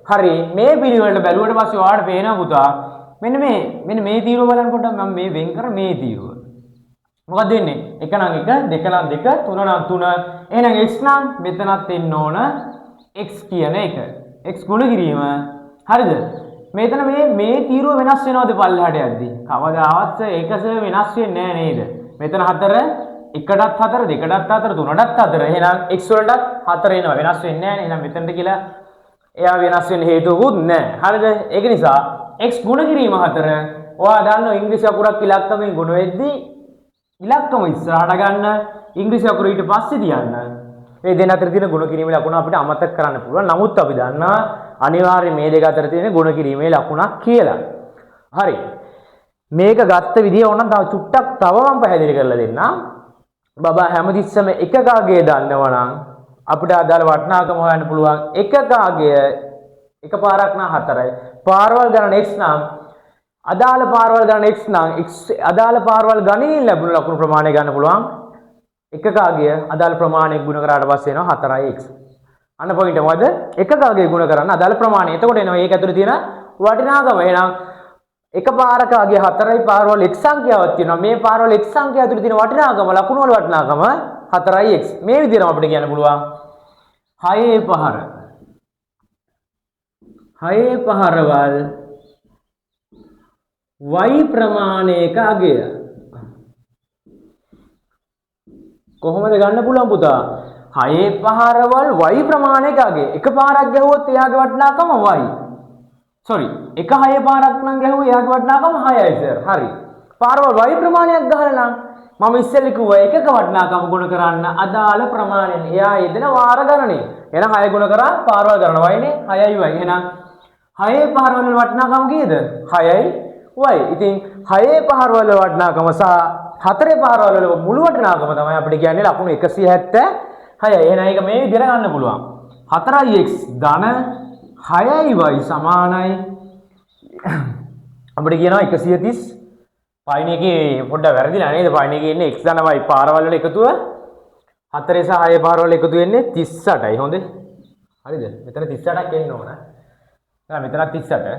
හරි මේ පිළිවෙලට බැලුවට පස්සේ ඔයාලට පේනවා පුතා මෙන්න මේ තීරුව බලන්න පොඩ්ඩක්. මම මේ වෙන් කර මේ තීරුව. මොකක්ද වෙන්නේ? 1 නම් 1, 2 නම් 2, 3 නම් 3. එහෙනම් x නම් මෙතනත් එන්න ඕන x කියන එක. x ගුණ කිරීම. හරිද? මෙතන මේ තීරුව වෙනස් වෙනවද පල්ලෙහාට යද්දි? කවදාවත් ඒක සර් වෙනස් වෙන්නේ නෑ නේද? මෙතන 4, එකටත් 4, දෙකටත් 4, තුනටත් 4. එහෙනම් x වලටත් 4 එනවා. වෙනස් වෙන්නේ නෑනේ. එහෙනම් මෙතනට කියලා එයා වෙනස් වෙන්න හේතුවකුත් නෑ. හරිද? ඒක නිසා x ගුණ කිරීම 4. ඔයා දන්නවා ඉංග්‍රීසි අකුරක් ඉලක්කමෙන් ගුණ වෙද්දී ඉලක්කම ඉස්සරහට ගන්න, ඉංග්‍රීසි අකුර ඊට පස්සේ තියන්න. මේ දෙන අතර තියෙන ගුණ කිරීමේ ලකුණ අපිට අමතක කරන්න පුළුවන්. නමුත් අපි දන්නවා අනිවාර්යයෙන් මේ දෙක අතර තියෙන ගුණ කිරීමේ ලකුණක් කියලා. හරි. මේක ගත්ත විදිය ඕනනම් තව චුට්ටක් තව මම පැහැදිලි කරලා දෙන්නම්. බබා හැමතිස්සෙම එකක අගය දන්නවා නම් අපිට අදාළ වටිනාකම හොයන්න පුළුවන්. එකක අගය එකපාරක් නම් 4යි. පාරවල් ගණන x නම් අදාළ පාරවල් ගණන x නම් x අදාළ පාරවල් ගණනින් ලැබුණු ලකුණු ප්‍රමාණය ගන්න පුළුවන්. එකක අගය අදාළ ප්‍රමාණය ගුණ කරාට පස්සේ එනවා 4යි x. අන්න පොයින්ට් එක මොකද? එකක අගය ගුණ කරන්න අදාළ ප්‍රමාණය. එතකොට එනවා ඒක ඇතුලේ තියෙන වටිනාකම. එහෙනම් එක පාරක අගය 4යි පාරවල් x සංඛ්‍යාවක් තියෙනවා. මේ පාරවල් x සංඛ්‍යාව ඇතුලේ තියෙන වටිනාකම ලකුණු වල වටිනාකම 4යි x. මේ විදිහටම අපිට කියන්න පුළුවන් හයේ පහර හයේ පහරවල් y ප්‍රමාණයක අගය කොහොමද ගන්න පුළුවන් පුතා? හයේ පහරවල් y ප්‍රමාණයක අගය. එක පාරක් ගැහුවොත් එයාගේ වටිනාකම y. සෝරි එක 6 පාරක් නම් ගැහුවා එයාගේ වටිනාකම 6යි සර්. හරි. පාරවල් y ප්‍රමාණයක් ගහලා නම් මම ඉස්සෙල්ල කිව්වා එකක වටිනාකම ගුණ කරන්න අදාළ ප්‍රමාණයෙන් එයා යෙදෙන වාර ගණනේ. එහෙනම් 6 ගුණ කරා පාරවල් ගණන y නේ 6යි y. එහෙනම් 6 පාරවල් වල වටිනාකම කීයද? 6යි y. ඉතින් 6 පාරවල් වල වටිනාකම සහ 4 පාරවල් වල මුළු වටිනාකම තමයි අපිට කියන්නේ ලකුණු 176යි. එහෙනම් ඒක මේ විදිහට ගන්න පුළුවන්. 4x ධන 6y සමානයි අපිට කියනවා 130. පයින් එකේ පොඩ්ඩක් වැරදිලා නේද? පයින් එකේ ඉන්නේ x ධන y පාරවල් වල එකතුව 4 සහ 6 පාරවල් එකතු වෙන්නේ 38යි. හොඳේ. හරිද? මෙතන 38ක් එන්න ඕන. දැන් මෙතනත් 38.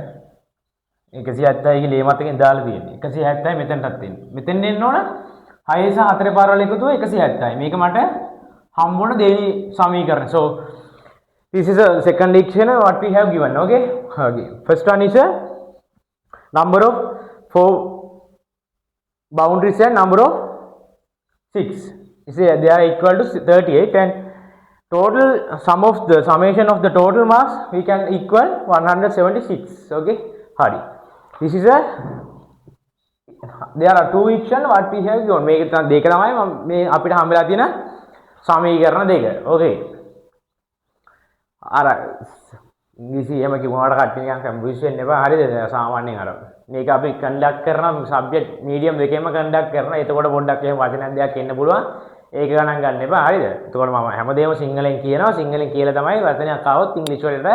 170 කියලා මේ මතකෙන් දාලා තියෙන්නේ. 170 මෙතනටත් එන්නේ. මෙතෙන් එන්න ඕන 6 සහ 4 පාරවල් එකතුව 170යි. මේක මට හම්බුන දෙවෙනි සමීකරණ. So this is a second equation what we have given. Okay. Okay. First one is a number of 4 boundaries and number of 6. You see, they are equal to 38, and total sum of the summation of the total marks we can equal 176. Okay. Hari. This is a there are two equation what we have given. මේක දෙක තමයි මේ අපිට හම්බෙලා තියෙන සමීකරණ දෙක. Okay. අර ඉංග්‍රීසි එහෙම කිව්වට කට්ටිය නිකන් කන්ෆියුස් වෙන්න එපා. හරිද? සාමාන්‍යයෙන් අර මේක අපි කන්ඩක්ට් කරන සබ්ජෙක්ට් මීඩියම් දෙකෙන්ම කන්ඩක්ට් කරන. එතකොට පොඩ්ඩක් එහෙම වචනයක් දෙයක් එන්න පුළුවන්. ඒක ගණන් ගන්න එපා. හරිද? එතකොට මම හැමදේම සිංහලෙන් කියනවා. සිංහලෙන් කියලා තමයි වචනයක් ආවොත් ඉංග්‍රීසි වලට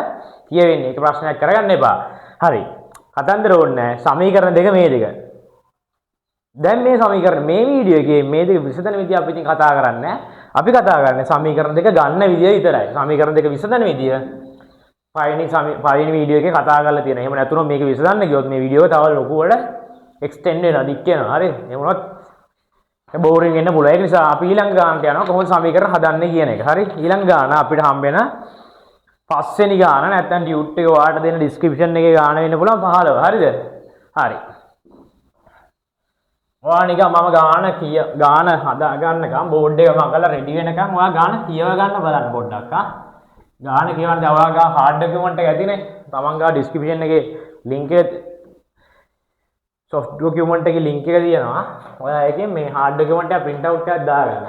කියවෙන්නේ. ඒක ප්‍රශ්නයක් කරගන්න එපා. හරි. කතන්දර ඕනේ නෑ. සමීකරණ දෙක මේ දෙක. දැන් මේ සමීකරණ මේ වීඩියෝ එකේ මේ දෙක විසඳන විදිය අපි ඉතින් කතා කරන්නේ නෑ. අපි කතා කරන්නේ සමීකරණ දෙක ගන්න විදිය විතරයි. සමීකරණ දෙක විසඳන විදිය පළවෙනි වීඩියෝ එකේ කතා කරලා තියෙනවා. එහෙම නැතුනොත් මේක විසඳන්න ගියොත් මේ වීඩියෝ එක තව ලොකුවට එක්ස්ටෙන්ඩ් වෙනවා, දික් වෙනවා. හරි. එහෙම වුණොත් බෝරින් වෙන්න පුළුවන්. ඒක නිසා අපි ඊළඟ ගානට යනවා කොහොමද සමීකරණ හදන්නේ කියන එක. හරි. ඊළඟ ගාන අපිට හම්බ වෙන පස්වෙනි ගාන නැත්නම් ටියුට් එක ඔයාලට දෙන ඩිස්ක්‍රිප්ෂන් එකේ ගාන වෙන්න පුළුවන් 15. හරිද? හරි. ඔයා නිකන් මම ගාන හදා ගන්නකම් බෝඩ් එක මකලා රෙඩි වෙනකම් ඔයා ගාන කියව ගන්න බලන්න පොඩ්ඩක්. ආ ගාන කියවන්න දැන් ඔයා ගා හાર્ඩ් ඩොකියුමන්ට් එක ඇතිනේ. තමන් ගා ඩිස්ක්‍රිප්ෂන් එකේ ලින්ක් එක සොෆ්ට් ඩොකියුමන්ට් එකේ ලින්ක් එක තියෙනවා. ඔයා ඒකෙන් මේ හાર્ඩ් ඩොකියුමන්ට් එක ප්‍රින්ට් අවුට් එකක් දාගන්න.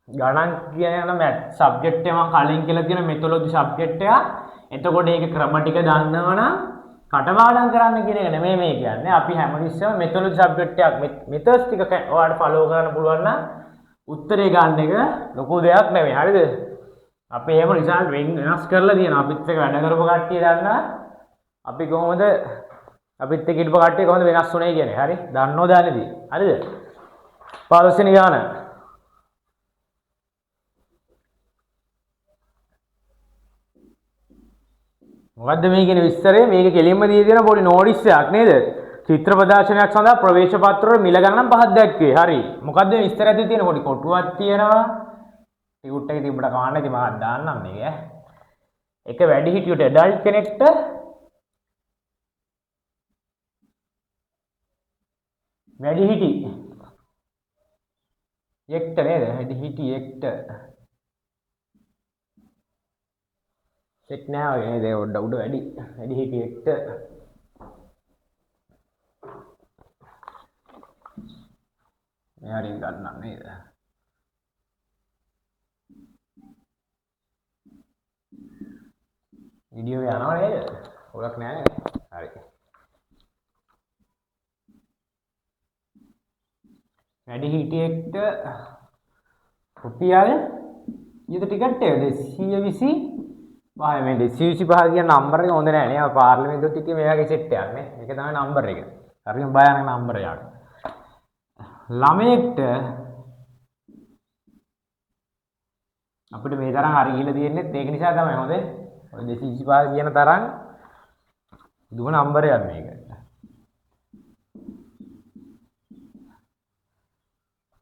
ගණන් කියන මැත් සබ්ජෙක්ට් එක මම කලින් කියලා තියෙන මෙතොලොජි සබ්ජෙක්ට් එක. එතකොට ඒක ක්‍රම ටික දන්නවනම් කටපාඩම් කරන්න කියන එක නෙමෙයි මේ කියන්නේ. අපි හැමතිස්සෙම මෙතොලොජි සබ්ජෙක්ට් එකක් මෙතඩ්ස් ටික ඔයාලට ෆලෝ කරන්න පුළුවන් නම් උත්තරේ ගන්න එක ලොකු දෙයක් නෙමෙයි. හරිද? අපි එහෙම රිසල්ට් වෙනස් කරලා තියෙනවා. අපිත් එක්ක වැඩ කරපු කට්ටිය දන්නා අපි කොහොමද අපිත් එක්ක හිටපු කට්ටිය කොහොමද වෙනස් වුනේ කියන්නේ. හරි? දන්නෝ දන්නේදී. හරිද? 15 වෙනි ගාන. මොකද්ද මේ කියන විස්තරය? මේක කෙලින්ම දී තියෙන පොඩි නෝටිස් එකක් නේද? චිත්‍ර ප්‍රදර්ශනයක් සඳහා ප්‍රවේශ පත්‍ර වල මිල ගණන් පහක් දැක්වේ. හරි. මොකද්ද මේ විස්තරය ඇතුලේ තියෙන පොඩි කොටුවක් තියෙනවා. ටියුට් එකේ තිබ්බට කවන්න ඉතින් මම දාන්නම් මේක ඈ. එක වැඩිහිටියට ඇඩල්ට් කෙනෙක්ට වැඩිහිටි යෙක්ට නේද? වැඩිහිටියෙක්ට එක් නෑ වගේ නේද? ඒ උඩ වැඩි වැඩිහිටියෙක්ට මේ හරිය ගන්නම් නේද? වීඩියෝ එක යනවා නේද? ඔලක් නෑ නේ. හරි. වැඩිහිටියෙක්ට රුපියල් ඊට ටිකට් එක 225. මේ 225 කියන නම්බර් එක හොඳ නෑ නේ. අර පාර්ලිමේන්තුවත් හිටියේ මේ වගේ සෙට් එකක් නේ. මේක තමයි නම්බර් එක. හරිම භයානක නම්බර් එකක්. ළමයෙක්ට අපිට මේ තරම් හරි ගිහිල්ලා තියෙන්නේත් ඒක නිසා තමයි හොඳේ. ඔය 225 කියන තරම් දුම නම්බර් එකක් මේක.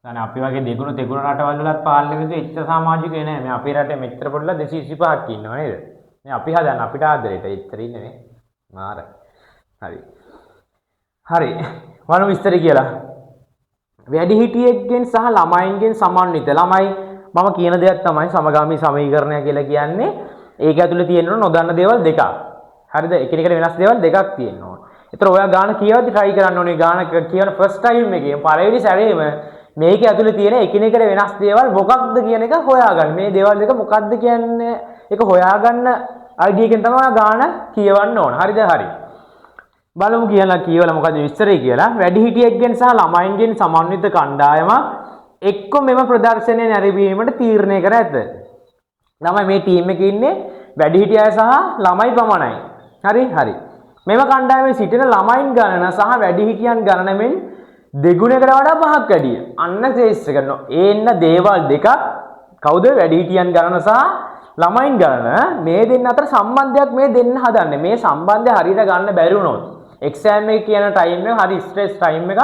දැන් අපි වගේ දෙගුණ තෙගුණ රටවල් වලත් පාර්ලිමේන්තුවේ එච්චර සමාජිකයෝ නෑ. මේ අපේ රටේ මෙච්චර පොඩ්ඩක් 225ක් ඉන්නවා නේද? මේ අපි හදන්න අපිට ආදරේට එච්චර ඉන්නේ නේ. මාර. හරි. හරි. බලමු විස්තර කියලා. වැඩිහිටියෙක්ගෙන් සහ ළමයින්ගෙන් සමන්විත ළමයි මම කියන දෙයක් තමයි සමගාමී සමීකරණය කියලා කියන්නේ. ඒක ඇතුලේ තියෙන නොදන්න දේවල් දෙකක්. හරිද? එකිනෙකට වෙනස් දේවල් දෙකක් තියෙන්න ඕන. ඒතර ඔයා ගාන කියවද්දි try කරන්න ඕනේ ගාන කියවන ෆස්ට් ටයිම් එකේ පළවෙනි සැරේම මේක ඇතුලේ තියෙන එකිනෙකට වෙනස් දේවල් මොකක්ද කියන එක හොයාගන්න. මේ දේවල් දෙක මොකක්ද කියන්නේ ඒක හොයාගන්න අයිඩියා එකෙන් තමයි ඔයා ගාන කියවන්න ඕන. හරිද? හරි. බලමු කියලා කියවලා මොකද විස්තරය කියලා. වැඩිහිටියෙක්ගෙන් සහ ළමයින්ගෙන් සමන්විත කණ්ඩායමක් එක්ක මෙම ප්‍රදර්ශනය නැරඹීමට තීරණය කර ඇත. ළමයි මේ ටීම් එකේ ඉන්නේ වැඩිහිටිය අය සහ ළමයි පමණයි. හරි හරි. මෙම කණ්ඩායමේ සිටින ළමයින් ගණන සහ වැඩිහිටියන් ගණන මෙන් දෙගුණයකට වඩා පහක් වැඩිය. අන්න කේස් එක. ඒන්න දේවල් දෙකක් කවුද? වැඩිහිටියන් ගණන සහ ළමයින් ගණන. මේ දෙන්න අතර සම්බන්ධයක් මේ දෙන්න හදන්නේ. මේ සම්බන්ධය හරියට ගන්න බැරි වුණොත් එක්සෑම් එක කියන ටයිම් එක හරි ස්ට්‍රෙස් ටයිම් එක.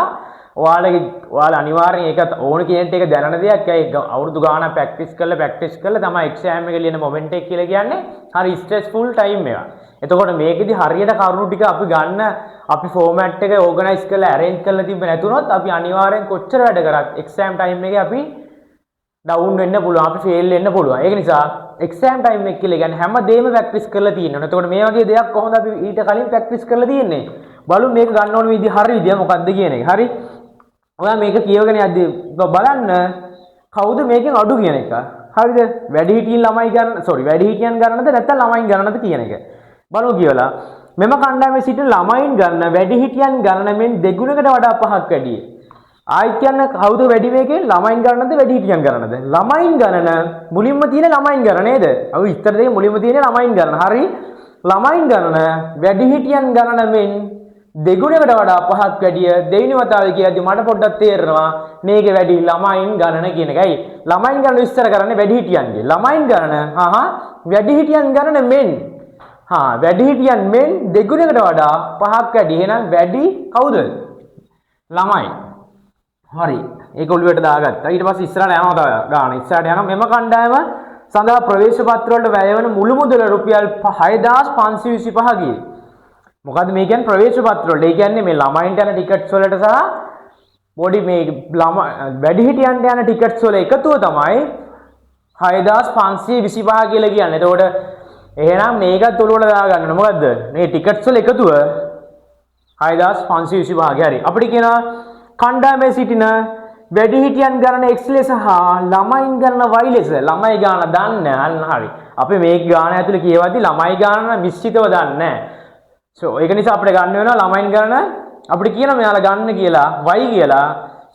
ඔයාලා අනිවාර්යෙන් ඒක ඕන කෙනෙක්ට ඒක දැනන දෙයක්. ඒ අවුරුදු ගාණක් ප්‍රැක්ටිස් කරලා තමයි එක්සෑම් එක ලියන මොමන්ට් එක කියලා කියන්නේ හරි ස්ට්‍රෙස්ෆුල් ටයිම් එකක්. එතකොට මේකෙදි හරියට කරුණු ටික අපි ගන්න අපි ෆෝමැට් එක ඕගනයිස් කරලා ඇරේන්ජ් කරලා තිබ්බ නැතුනොත් අපි අනිවාර්යෙන් කොච්චර වැඩ කරත් එක්සෑම් ටයිම් එකේ අපි ඩවුන් වෙන්න පුළුවන්, අපි ෆේල් වෙන්න පුළුවන්. ඒක නිසා එක්සෑම් ටයිම් එක කියලා කියන්නේ හැම දෙයක්ම ප්‍රැක්ටිස් කරලා තියෙන්න ඕනේ. එතකොට මේ වගේ දෙයක් කොහොමද අපි ඊට කලින් ප්‍රැක්ටිස් කරලා තියෙන්නේ? බලමු මේක ගන්න ඕන විදිහ හරි විදිය මොකද්ද කියන එක. හරි. ඔයා මේක කියවගෙන යද්දි බලන්න කවුද මේකෙන් අඩු කියන එක. හරිද? වැඩිහිටියන් ළමයි ගන්න, සෝරි වැඩිහිටියන් ගණනද නැත්නම් ළමයින් ගණනද කියන එක. බලමු කියවලා. මෙම කණ්ඩායමේ සිටින ළමයින් ගණන වැඩිහිටියන් ගණන මෙන් දෙගුණකට වඩා පහක් වැඩිය. ආයිත් කියන්න කවුද වැඩි මේකේ? ළමයින් ගණනද වැඩිහිටියන් ගණනද? ළමයින් ගණන මුලින්ම තියෙන ළමයින් ගණන නේද? අපි විස්තර දෙකේ මුලින්ම තියෙන ළමයින් ගණන. හරි. ළමයින් ගණන වැඩිහිටියන් ගණන මෙන් දෙගුණයකට වඩා පහක් වැඩිය. දෙවෙනි වතාවේ කියද්දි මට පොඩ්ඩක් තේරෙනවා මේකේ වැඩි ළමයින් ගණන කියන එක. ඇයි? ළමයින් ගණන විස්තර කරන්නේ වැඩිහිටියන්ගේ. ළමයින් ගණන හා වැඩිහිටියන් ගණන මෙන් හා වැඩිහිටියන් මෙන් දෙගුණයකට වඩා පහක් වැඩි. එහෙනම් වැඩි කවුද? ළමයි. හරි. ඒක ඔළුවට දාගත්තා. ඊට පස්සේ ඉස්සරහට යනවා තව ගාන. ඉස්සරහට යනවා මෙම කණ්ඩායම සඳහා ප්‍රවේශ පත්‍ර වලට වැය වන මුළු මුදල රුපියල් 6525 ගියේ. මොකද්ද මේ කියන්නේ ප්‍රවේශ පත්‍ර වලට? ඒ කියන්නේ මේ ළමයින්ට යන ටිකට්ස් වලට සහ පොඩි මේ ළම වැඩිහිටියන්ට යන ටිකට්ස් වල එකතුව තමයි 6525 කියලා කියන්නේ. එතකොට එහෙනම් මේකත් ඔළුවට දාගන්න ඕන. මොකද්ද? මේ ටිකට්ස් වල එකතුව 6525 හරි. අපිට කියනවා කණ්ඩායමේ සිටින වැඩිහිටියන් ගණන x ලෙස හා ළමයින් ගණන y ලෙස. ළමයි ගාන දන්නේ අන්න හරි. අපි මේ ගාන ඇතුලේ කියවද්දි ළමයි ගාන නිශ්චිතව දන්නේ නැහැ. සෝ ඒක නිසා අපිට ගන්න වෙනවා ළමයින් ගණන අපිට කියනවා මෙයාලා ගන්න කියලා y කියලා.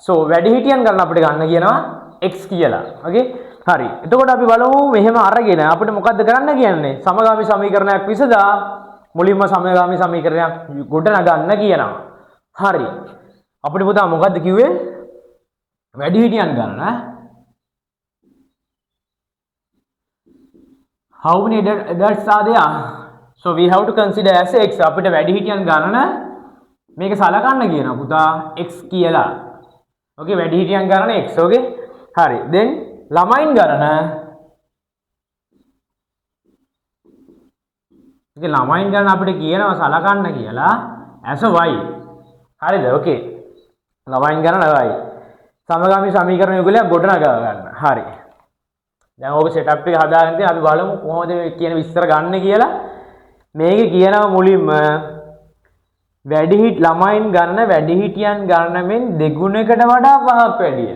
සෝ වැඩිහිටියන් ගණන අපිට ගන්න කියනවා x කියලා. ඕකේ? හරි. එතකොට අපි බලමු මෙහෙම අරගෙන අපිට මොකද්ද කරන්න කියන්නේ? සමගාමී සමීකරණයක් විසඳා මුලින්ම සමගාමී සමීකරණයක් ගොඩනගන්න කියනවා. හරි. අපිට පුතා මොකද්ද කිව්වේ? වැඩිහිටියන් ගණන. How many adults are there? So we have to consider as x. අපිට වැඩිහිටියන් ගණන මේක සලකන්න කියනවා පුතා x කියලා. ඕකේ වැඩිහිටියන් ගණන x. ඕකේ? හරි. Then ළමයින් ගණන ඉතින් ළමයින් ගණන අපිට කියනවා සලකන්න කියලා as a y. හරිද? ඕකේ. ළමයින් ගණන y. සමගාමී සමීකරණ යුගලයක් ගොඩනගා ගන්න. හරි. දැන් ඕක සෙටප් එක හදාගෙන තියෙන අපි බලමු කොහොමද මේ කියන විස්තර ගන්න කියලා. මේකේ කියනවා මුලින්ම ළමයින් ගණන වැඩිහිටියන් ගණන මෙන් දෙගුණයකට වඩා පහක් වැඩිය.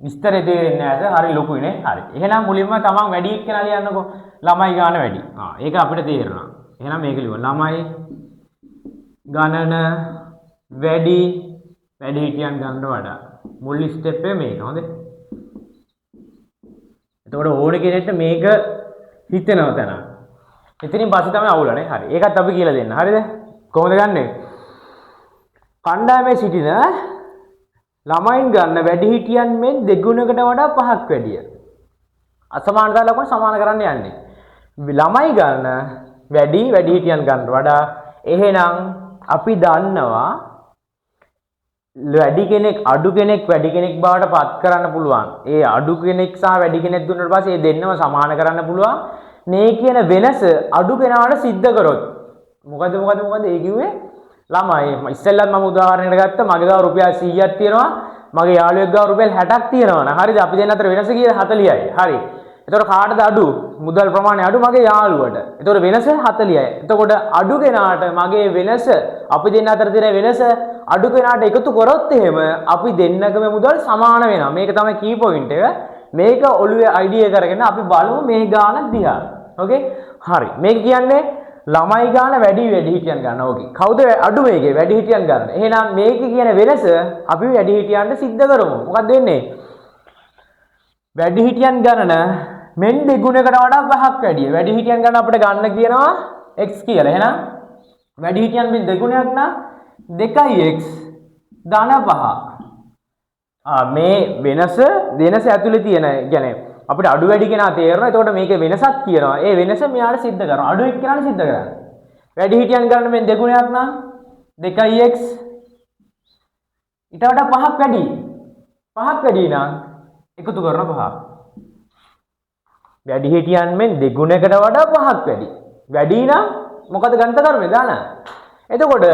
විස්තරේ තේරෙන්නේ නැහැ සර්. හරි ලොකුයි නේ. හරි. එහෙනම් මුලින්ම තමන් වැඩි එක්කෙනා ලියන්නකෝ. ළමයි ගාන වැඩි. ආ ඒක අපිට තේරෙනවා. එහෙනම් මේක ලියමු. ළමයි ගණන වැඩි වැඩිහිටියන් ගණනට වඩා. මුල් ස්ටෙප් එක මේක. හොඳේ. එතකොට ඕන කෙනෙක්ට මේක හිතෙනවා තැන. එතනින් පස්සේ තමයි අවුල නේ. හරි. ඒකත් අපි කියලා දෙන්න. හරිද? කොහොමද ගන්නෙ? කණ්ඩායමේ සිටින ළමයින් ගන්න වැඩිහිටියන් මෙන් දෙගුණකට වඩා පහක් වැඩිය. අසමානතා ලකුණු සමාන කරන්න යන්නේ. ළමයි ගන්න වැඩි වැඩිහිටියන් ගන්නට වඩා. එහෙනම් අපි දන්නවා වැඩි කෙනෙක් අඩු කෙනෙක් වැඩි කෙනෙක් බවට පත් කරන්න පුළුවන්. ඒ අඩු කෙනෙක් සහ වැඩි කෙනෙක් දුන්නාට පස්සේ ඒ දෙන්නම සමාන කරන්න පුළුවන්. මේ කියන වෙනස අඩු කෙනාට සිද්ධ කරොත් මොකද මොකද මොකද ඒ කිව්වේ? ළමයි ඉස්සෙල්ලත් මම උදාහරණයකට ගත්තා. මගේ ගාව රුපියල් 100ක් තියෙනවා. මගේ යාළුවෙක් ගාව රුපියල් 60ක් තියෙනවා නම් හරිද? අපි දෙන්න අතර වෙනස කීයද? 40යි. හරි. එතකොට කාටද අඩු? මුදල් ප්‍රමාණය අඩු මගේ යාළුවට. එතකොට වෙනස 40යි. එතකොට අඩු කෙනාට මගේ වෙනස, අපි දෙන්න අතර තියෙන වෙනස අඩු කෙනාට එකතු කරොත් එහෙම අපි දෙන්නගම මුදල් සමාන වෙනවා. මේක තමයි කී පොයින්ට් එක. මේක ඔළුවේ අයිඩියා කරගෙන අපි බලමු මේ ගාන දිහා. ඕකේ? හරි. මේක කියන්නේ ළමයි ගාන වැඩි වැඩිහිටියන් ගන්න. ඕකේ. කවුද අඩු මේකේ? වැඩිහිටියන් ගන්න. එහෙනම් මේකේ කියන වෙනස අපි වැඩිහිටියන්ට සිද්ධ කරමු. මොකක්ද වෙන්නේ? වැඩිහිටියන් ගණන මෙන් දෙගුණයකට වඩා පහක් වැඩිය. වැඩිහිටියන් ගණන අපිට ගන්න කියනවා x කියලා. එහෙනම් වැඩිහිටියන් මෙන් දෙගුණයක් නම් 2x ධන 5. මේ වෙනස වෙනස ඇතුලේ තියෙන, يعني අපිට අඩු වැඩි කෙනා තේරෙනවා. එතකොට මේකේ වෙනසක් කියනවා. ඒ වෙනස මෙයාට සිද්ධ කරනවා. අඩු එක්කෙනාට සිද්ධ කරන්නේ. වැඩිහිටියන් ගණන මෙන් දෙගුණයක් නම් 2x ඊට වඩා පහක් වැඩි. පහක් වැඩි නම් එකතු කරන පහ. වැඩිහිටියන් මෙන් දෙගුණයකට වඩා පහක් වැඩි. වැඩි නම් මොකද ගණිත කර්මය දාන. එතකොට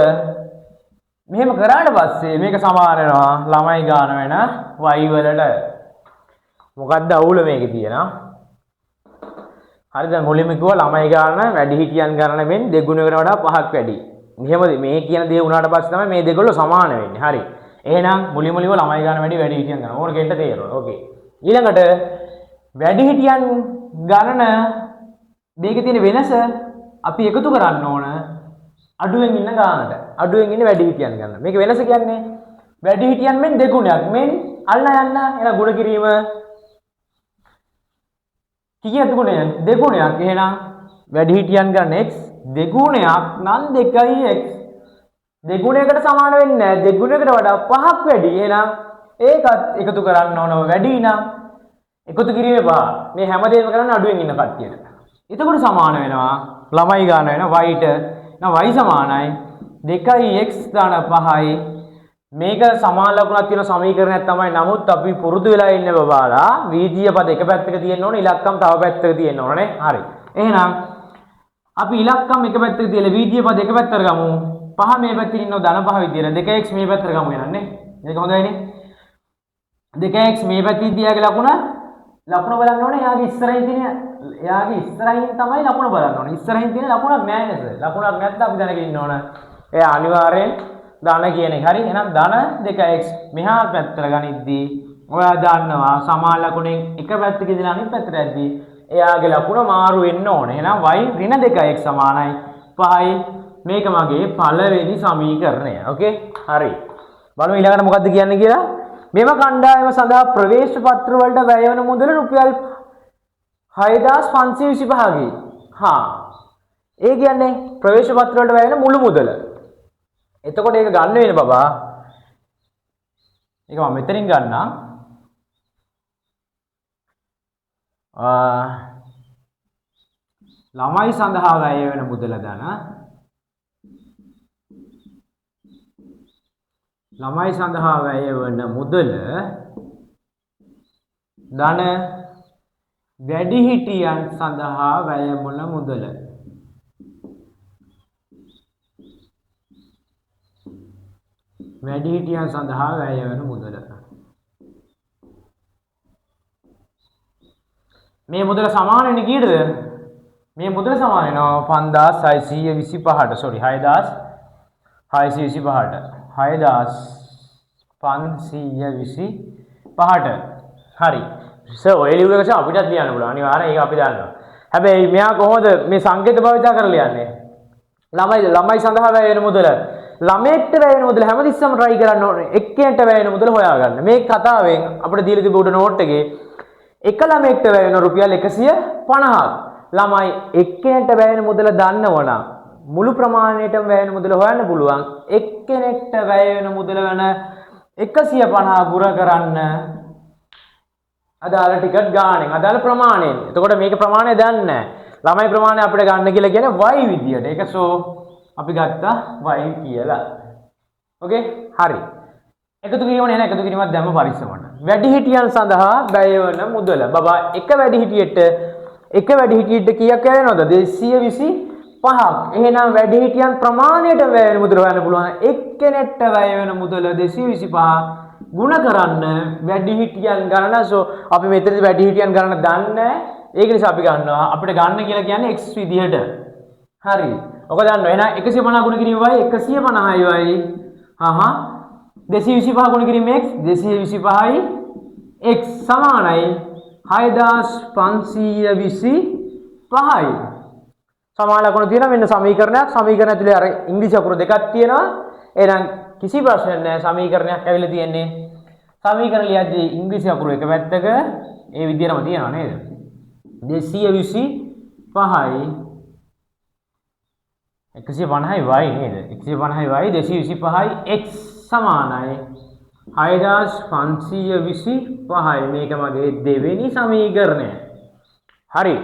මෙහෙම කරාට පස්සේ මේක සමාන වෙනවා ළමයි ගාන වෙන y වලට. මොකද්ද අවුල මේකේ තියෙනවා? හරිද? මුලින්ම කිව්වා ළමයි ගාන වැඩිහිටියන් ගණන මෙන් දෙගුණයකට වඩා පහක් වැඩි. මෙහෙම මේ කියන දේ වුණාට පස්සේ තමයි මේ දෙගොල්ලෝ සමාන වෙන්නේ. හරි. එහෙනම් මුලින්ම ලිව්වා ළමයි ගාන වැඩි වැඩිහිටියන් ගණන. ඕන කෙනෙක්ට තේරෙනවා. ඕකේ. ඊළඟට වැඩිහිටියන් ගණන මේකේ තියෙන වෙනස අපි එකතු කරන්න ඕන අඩුවෙන් ඉන්න ගානට. අඩුවෙන් ඉන්න වැඩිහිටියන් ගණන. මේක වෙනස කියන්නේ වැඩිහිටියන් මෙන් දෙගුණයක්. මෙන් අල්ල යන්න එන ගුණ කිරීම කීයද ගුණය? දෙගුණයක්. එහෙනම් වැඩිහිටියන් ගණන x දෙගුණයක් නම් 2x දෙගුණයකට සමාන වෙන්නේ නැහැ. දෙගුණයකට වඩා පහක් වැඩි. එහෙනම් ඒකත් එකතු කරන්න ඕනව වැඩි නම් එකතු කිරීමේ පහ. මේ හැමදේම කරන්නේ අඩුවෙන් ඉන්න කට්ටියට. එතකොට සමාන වෙනවා ළමයි ගාන වෙන y ට. එහෙනම් y සමානයි 2x ධන 5යි. මේක සමාන ලකුණක් තියෙන සමීකරණයක් තමයි. නමුත් අපි පුරුදු වෙලා ඉන්න බබාලා වීදීය පද එක පැත්තක තියෙන්න ඕන, ඉලක්කම් තව පැත්තක තියෙන්න ඕන නේ. හරි. එහෙනම් අපි ඉලක්කම් එක පැත්තක තියලා වීදීය පද එක පැත්තට ගමු. පහ මේ පැත්තේ ඉන්නව ධන පහ විදියට 2x මේ පැත්තට ගමු එහෙනම් නේ. මේක හොඳයිනේ. 2x මේ පැත්තේ තියාගේ ලකුණ බලන්න ඕනේ. එයාගේ ඉස්සරහින් තියෙන, එයාගේ ඉස්සරහින් තමයි ලකුණ බලන්න ඕනේ. ඉස්සරහින් තියෙන ලකුණක් නෑ නේද? ලකුණක් නැත්නම් අපි දැනගෙන ඉන්න ඕන. එයා අනිවාර්යෙන් ධන කියන එක. හරි. එහෙනම් ධන 2x මෙහා පැත්තට ගනිද්දී ඔයා දන්නවා සමාන ලකුණෙන් එක පැත්තක ඉඳලා අනිත් පැත්තට යද්දී එයාගේ ලකුණ මාරු වෙන්න ඕනේ. එහෙනම් y ඍණ 2x සමානයි 5යි. මේක මගේ පළවෙනි සමීකරණය. ඕකේ? හරි. බලමු ඊළඟට මොකද්ද කියන්නේ කියලා. මෙම කණ්ඩායම සඳහා ප්‍රවේශ පත්‍ර වලට වැය වන මුදල රුපියල් 6525කි. හා. ඒ කියන්නේ ප්‍රවේශ පත්‍ර වලට වැය වෙන මුළු මුදල. එතකොට ඒක ගන්න වෙන බබා. ඒක මම මෙතනින් ගන්නම්. ළමයි සඳහා වැය වෙන මුදල ධන ළමයි සඳහා වැය වන මුදල ධන වැඩිහිටියන් සඳහා වැය වන මුදල. වැඩිහිටියන් සඳහා වැය වන මුදල. මේ මුදල සමාන වෙන්නේ කීයටද? මේ මුදල සමාන වෙනවා 5625ට. සෝරි 6625ට. 6525ට. හරි. සර් ඔය ලියුම එක සර් අපිටත් ලියන්න පුළුවන්. අනිවාර්යෙන් ඒක අපි දන්නවා. හැබැයි මෙයා කොහොමද මේ සංකේත භාවිතා කරලා ලියන්නේ? ළමයි සඳහා වැය වෙන මුදල. ළමයෙක්ට වැය වෙන මුදල හැමතිස්සෙම try කරන්න ඕනේ. එක්කෙනෙක්ට වැය වෙන මුදල හොයාගන්න. මේ කතාවෙන් අපිට දීලා තිබු උඩ නෝට් එකේ එක ළමයෙක්ට වැය වෙන රුපියල් 150ක්. ළමයි එක්කෙනෙක්ට වැය වෙන මුදල දන්නවනම් මුළු ප්‍රමාණයටම වැය වෙන මුදල හොයන්න පුළුවන්. එක්කෙනෙක්ට වැය වෙන මුදල වෙන 150 ගුණ කරන්න අදාළ ටිකට් ගාණෙන්, අදාළ ප්‍රමාණයෙන්. එතකොට මේක ප්‍රමාණය දන්නේ නැහැ. ළමයි ප්‍රමාණය අපිට ගන්න කියලා කියන්නේ y විදියට. ඒක සෝ අපි ගත්තා y කියලා. ඕකේ? හරි. එකතු කිරීම නේද? එකතු කිරීමක් දැම්ම පරිස්සමට. වැඩිහිටියන් සඳහා වැය වන මුදල. බබා එක වැඩිහිටියෙක්ට කීයක් වැය වෙනවද? 225ක්. එහෙනම් වැඩිහිටියන් ප්‍රමාණයට වැය වෙන මුදල හොයන්න පුළුවන්. එක්කෙනෙක්ට වැය වෙන මුදල 225 ගුණ කරන්න වැඩිහිටියන් ගණන. සෝ අපි මෙතනදී වැඩිහිටියන් ගණන දන්නේ නැහැ. ඒක නිසා අපි ගන්නවා අපිට ගන්න කියලා කියන්නේ x විදිහට. හරි. ඔක දන්නවා. එහෙනම් 150 ගුණ කිරීම y 150යි y. හා 225 ගුණ කිරීම x 225යි x සමානයි 6525යි. සමාන ලකුණු තියෙනවා. මෙන්න සමීකරණයක්. සමීකරණ ඇතුලේ අර ඉංග්‍රීසි අකුරු දෙකක් තියෙනවා. එහෙනම් කිසි ප්‍රශ්නයක් නැහැ. සමීකරණයක් ඇවිල්ලා තියෙන්නේ. සමීකරණ ලියද්දී ඉංග්‍රීසි අකුරු එක පැත්තක ඒ විදිහටම තියෙනවා නේද? 225යි 150යි y නේද? 150යි y 225යි x සමානයි 6525යි. මේක මගේ දෙවෙනි සමීකරණය. හරි.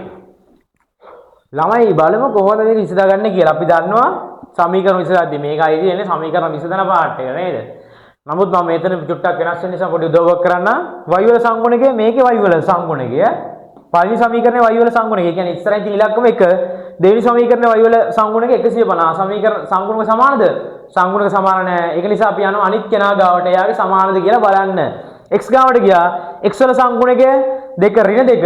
ළමයි බලමු කොහොමද මේක විසඳගන්නේ කියලා. අපි දන්නවා සමීකරණ විසඳද්දි මේකයි තියෙන්නේ සමීකරණ විසඳන පාර්ට් එක නේද? නමුත් මම මෙතන චුට්ටක් වෙනස් වෙන නිසා පොඩි උදව්වක් කරන්න. y වල සංගුණකය මේකේ y වල සංගුණකය. පළවෙනි සමීකරණේ y වල සංගුණකය. ඒ කියන්නේ ඉස්සරහින් තියෙන ඉලක්කම 1. දෙවෙනි සමීකරණේ y වල සංගුණකය 150. සමීකරණ සංගුණක සමානද? සංගුණක සමාන නෑ. ඒක නිසා අපි යනවා අනිත් කෙනා ගාවට එයාගේ සමානද කියලා බලන්න. x ගාවට ගියා. x වල සංගුණකය 2 ඍණ 2.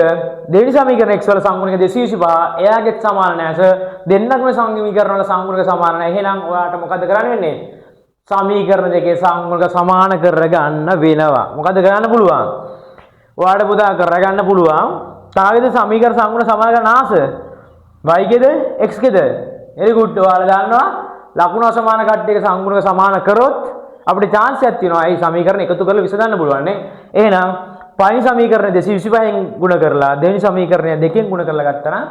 දෙවෙනි සමීකරණ x වල සංගුණකය 225. එයාගෙත් සමාන නෑ සර්. දෙන්නගම සමීකරණ වල සංගුණක සමාන නෑ. එහෙනම් ඔයාට මොකද කරන්න වෙන්නේ? සමීකරණ දෙකේ සංගුණක සමාන කරගන්න වෙනවා. මොකද කරන්න පුළුවන්? ඔයාට පුතා කරගන්න පුළුවන්. කාගේද සමීකරණ සංගුණ සමාන කරන්න ආස? y ගෙද x ගෙද? Very good. ඔයාලා දන්නවා ලකුණු අසමාන කට්ටියක සංගුණක සමාන කරොත් අපිට chance එකක් තියෙනවා. ඒ සමීකරණ එකතු කරලා විසඳන්න පුළුවන් නේ. එහෙනම් පළවෙනි සමීකරණය 225න් ගුණ කරලා දෙවෙනි සමීකරණය දෙකෙන් ගුණ කරලා ගත්තා නම්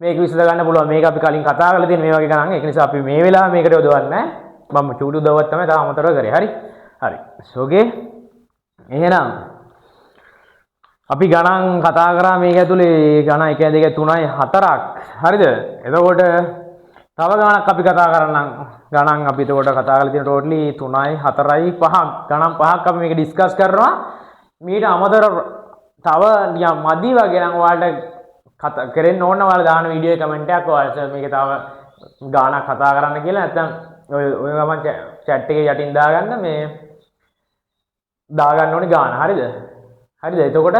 මේක විසඳ ගන්න පුළුවන්. මේක අපි කලින් කතා කරලා තියෙන මේ වගේ ගණන්. ඒක නිසා අපි මේ වෙලාවේ මේකට යොදවන්නේ නැහැ. මම චූටි උදව්වක් තමයි තව අමතරව කරේ. හරි? හරි. ඕකේ. එහෙනම් අපි ගණන් කතා කරා මේක ඇතුලේ ගණන් 1 2 3යි 4ක්. හරිද? එතකොට තව ගණනක් අපි කතා කරන්නම්. ගණන් අපි එතකොට කතා කරලා තියෙන ටෝටලි 3යි 4යි 5ක්. ගණන් පහක් අපි මේක ඩිස්කස් කරනවා. මීට අමතරව තව නිකන් මදි වගේ නම් ඔයාලට කතා කරෙන්න ඕන නම් ඔයාලා දාන වීඩියෝ එකේ කමෙන්ට් එකක් ඔයාලා මේක තව ගාණක් කතා කරන්න කියලා නැත්නම් ඔය ඔය ගමන් චැට් එකේ යටින් දාගන්න මේ දාගන්න ඕනේ ගාණ. හරිද? හරිද? එතකොට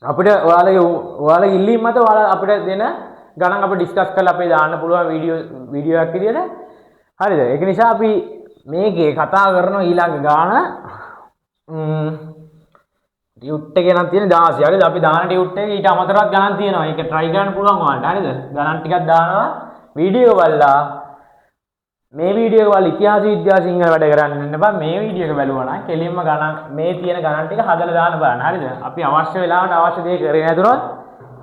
අපිට ඔයාලගේ ඔයාලගේ ඉල්ලීම් මත ඔයාලා අපිට දෙන ගණන් අපි ඩිස්කස් කරලා අපේ දාන්න පුළුවන් වීඩියෝ වීඩියෝ එකක් විදියට. හරිද? ඒක නිසා අපි මේකේ කතා කරන ඊළඟ ගාණ ටියුට් එකේ නම් තියෙන 16. හරිද? අපි දාන ටියුට් එකේ ඊට අමතරවත් ගණන් තියෙනවා. ඒක try කරන්න පුළුවන් ඔයාලට. හරිද? ගණන් ටිකක් දානවා. වීඩියෝ එක බලලා මේ වීඩියෝ එක බලලා ඉතිහාස විද්‍යාව සිංහල වැඩ කරන්න ඉන්න බා. මේ වීඩියෝ එක බැලුවා නම් කෙලින්ම ගණන් මේ තියෙන ගණන් ටික හදලා දාන්න බලන්න. හරිද? අපි අවශ්‍ය වෙලාවට අවශ්‍ය දේ කරේ නැතුනොත්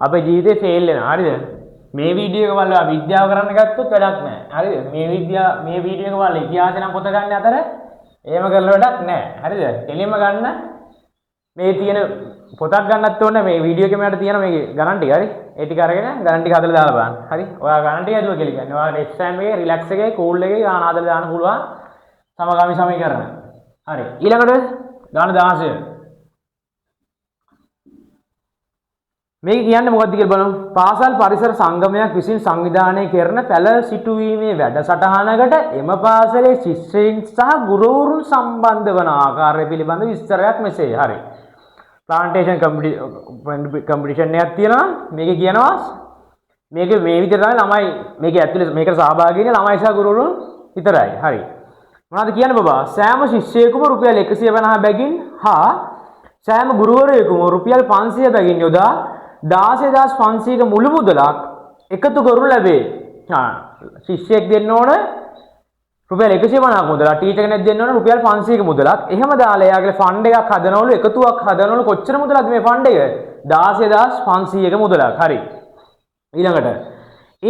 අපේ ජීවිතේ ෆේල් වෙනවා. හරිද? මේ වීඩියෝ එක බලලා විද්‍යාව කරන්න ගත්තොත් වැඩක් නෑ. හරිද? මේ විද්‍යාව මේ වීඩියෝ එක බලලා ඉතිහාසය නම් පොත ගන්න අතර එහෙම කරලා වැඩක් නෑ. හරිද? කෙලින්ම ගන්න මේ තියෙන පොතක් ගන්නත් ඕනේ මේ වීඩියෝ එකේ මට තියෙන මේ ගණන් ටික. හරි? ඒ ටික අරගෙන ගණන් ටික හදලා දාලා බලන්න. හරි? ඔයා ගණන් ටික හදුවා කියලා කියන්නේ ඔයාලට එක්සෑම් එකේ රිලැක්ස් එකේ කූල් එකේ ගාන හදලා දාන්න පුළුවන් සමගාමී සමීකරණ. හරි. ඊළඟට ගාන 16. මේක කියන්නේ මොකද්ද කියලා බලමු. පාසල් පරිසර සංගමයක් විසින් සංවිධානය කරන පැල සිටුවීමේ වැඩසටහනකට එම පාසලේ ශිෂ්‍යයින් සහ ගුරුවරුන් සම්බන්ධ වන ආකාරය පිළිබඳ විස්තරයක් මෙසේ. හරි. ප්ලාන්ටේෂන් කම්පිටිෂන් එකක් තියෙනවා. මේකේ කියනවා මේක මේ විදිහට තමයි ළමයි මේක ඇතුලේ මේකට සහභාගී වෙන්නේ ළමයි සහ ගුරුවරුන් විතරයි. හරි. මොනවද කියන්නේ බබා? සෑම ශිෂ්‍යයෙකුම රුපියල් 150 බැගින් හා සෑම ගුරුවරයෙකුම රුපියල් 500 බැගින් යොදා 16500ක මුළු මුදලක් එකතු කරනු ලැබේ. ආ ශිෂ්‍යයෙක් දෙන්න ඕන රුපියල් 150ක් මුදලක්, ටීචර් කෙනෙක් දෙන්න ඕන රුපියල් 500ක මුදලක්. එහෙම දාලා එයාගේ ෆන්ඩ් එකක් හදනවලු, එකතුවක් හදනවලු. කොච්චර මුදලක්ද මේ ෆන්ඩ් එක? 16500ක මුදලක්. හරි. ඊළඟට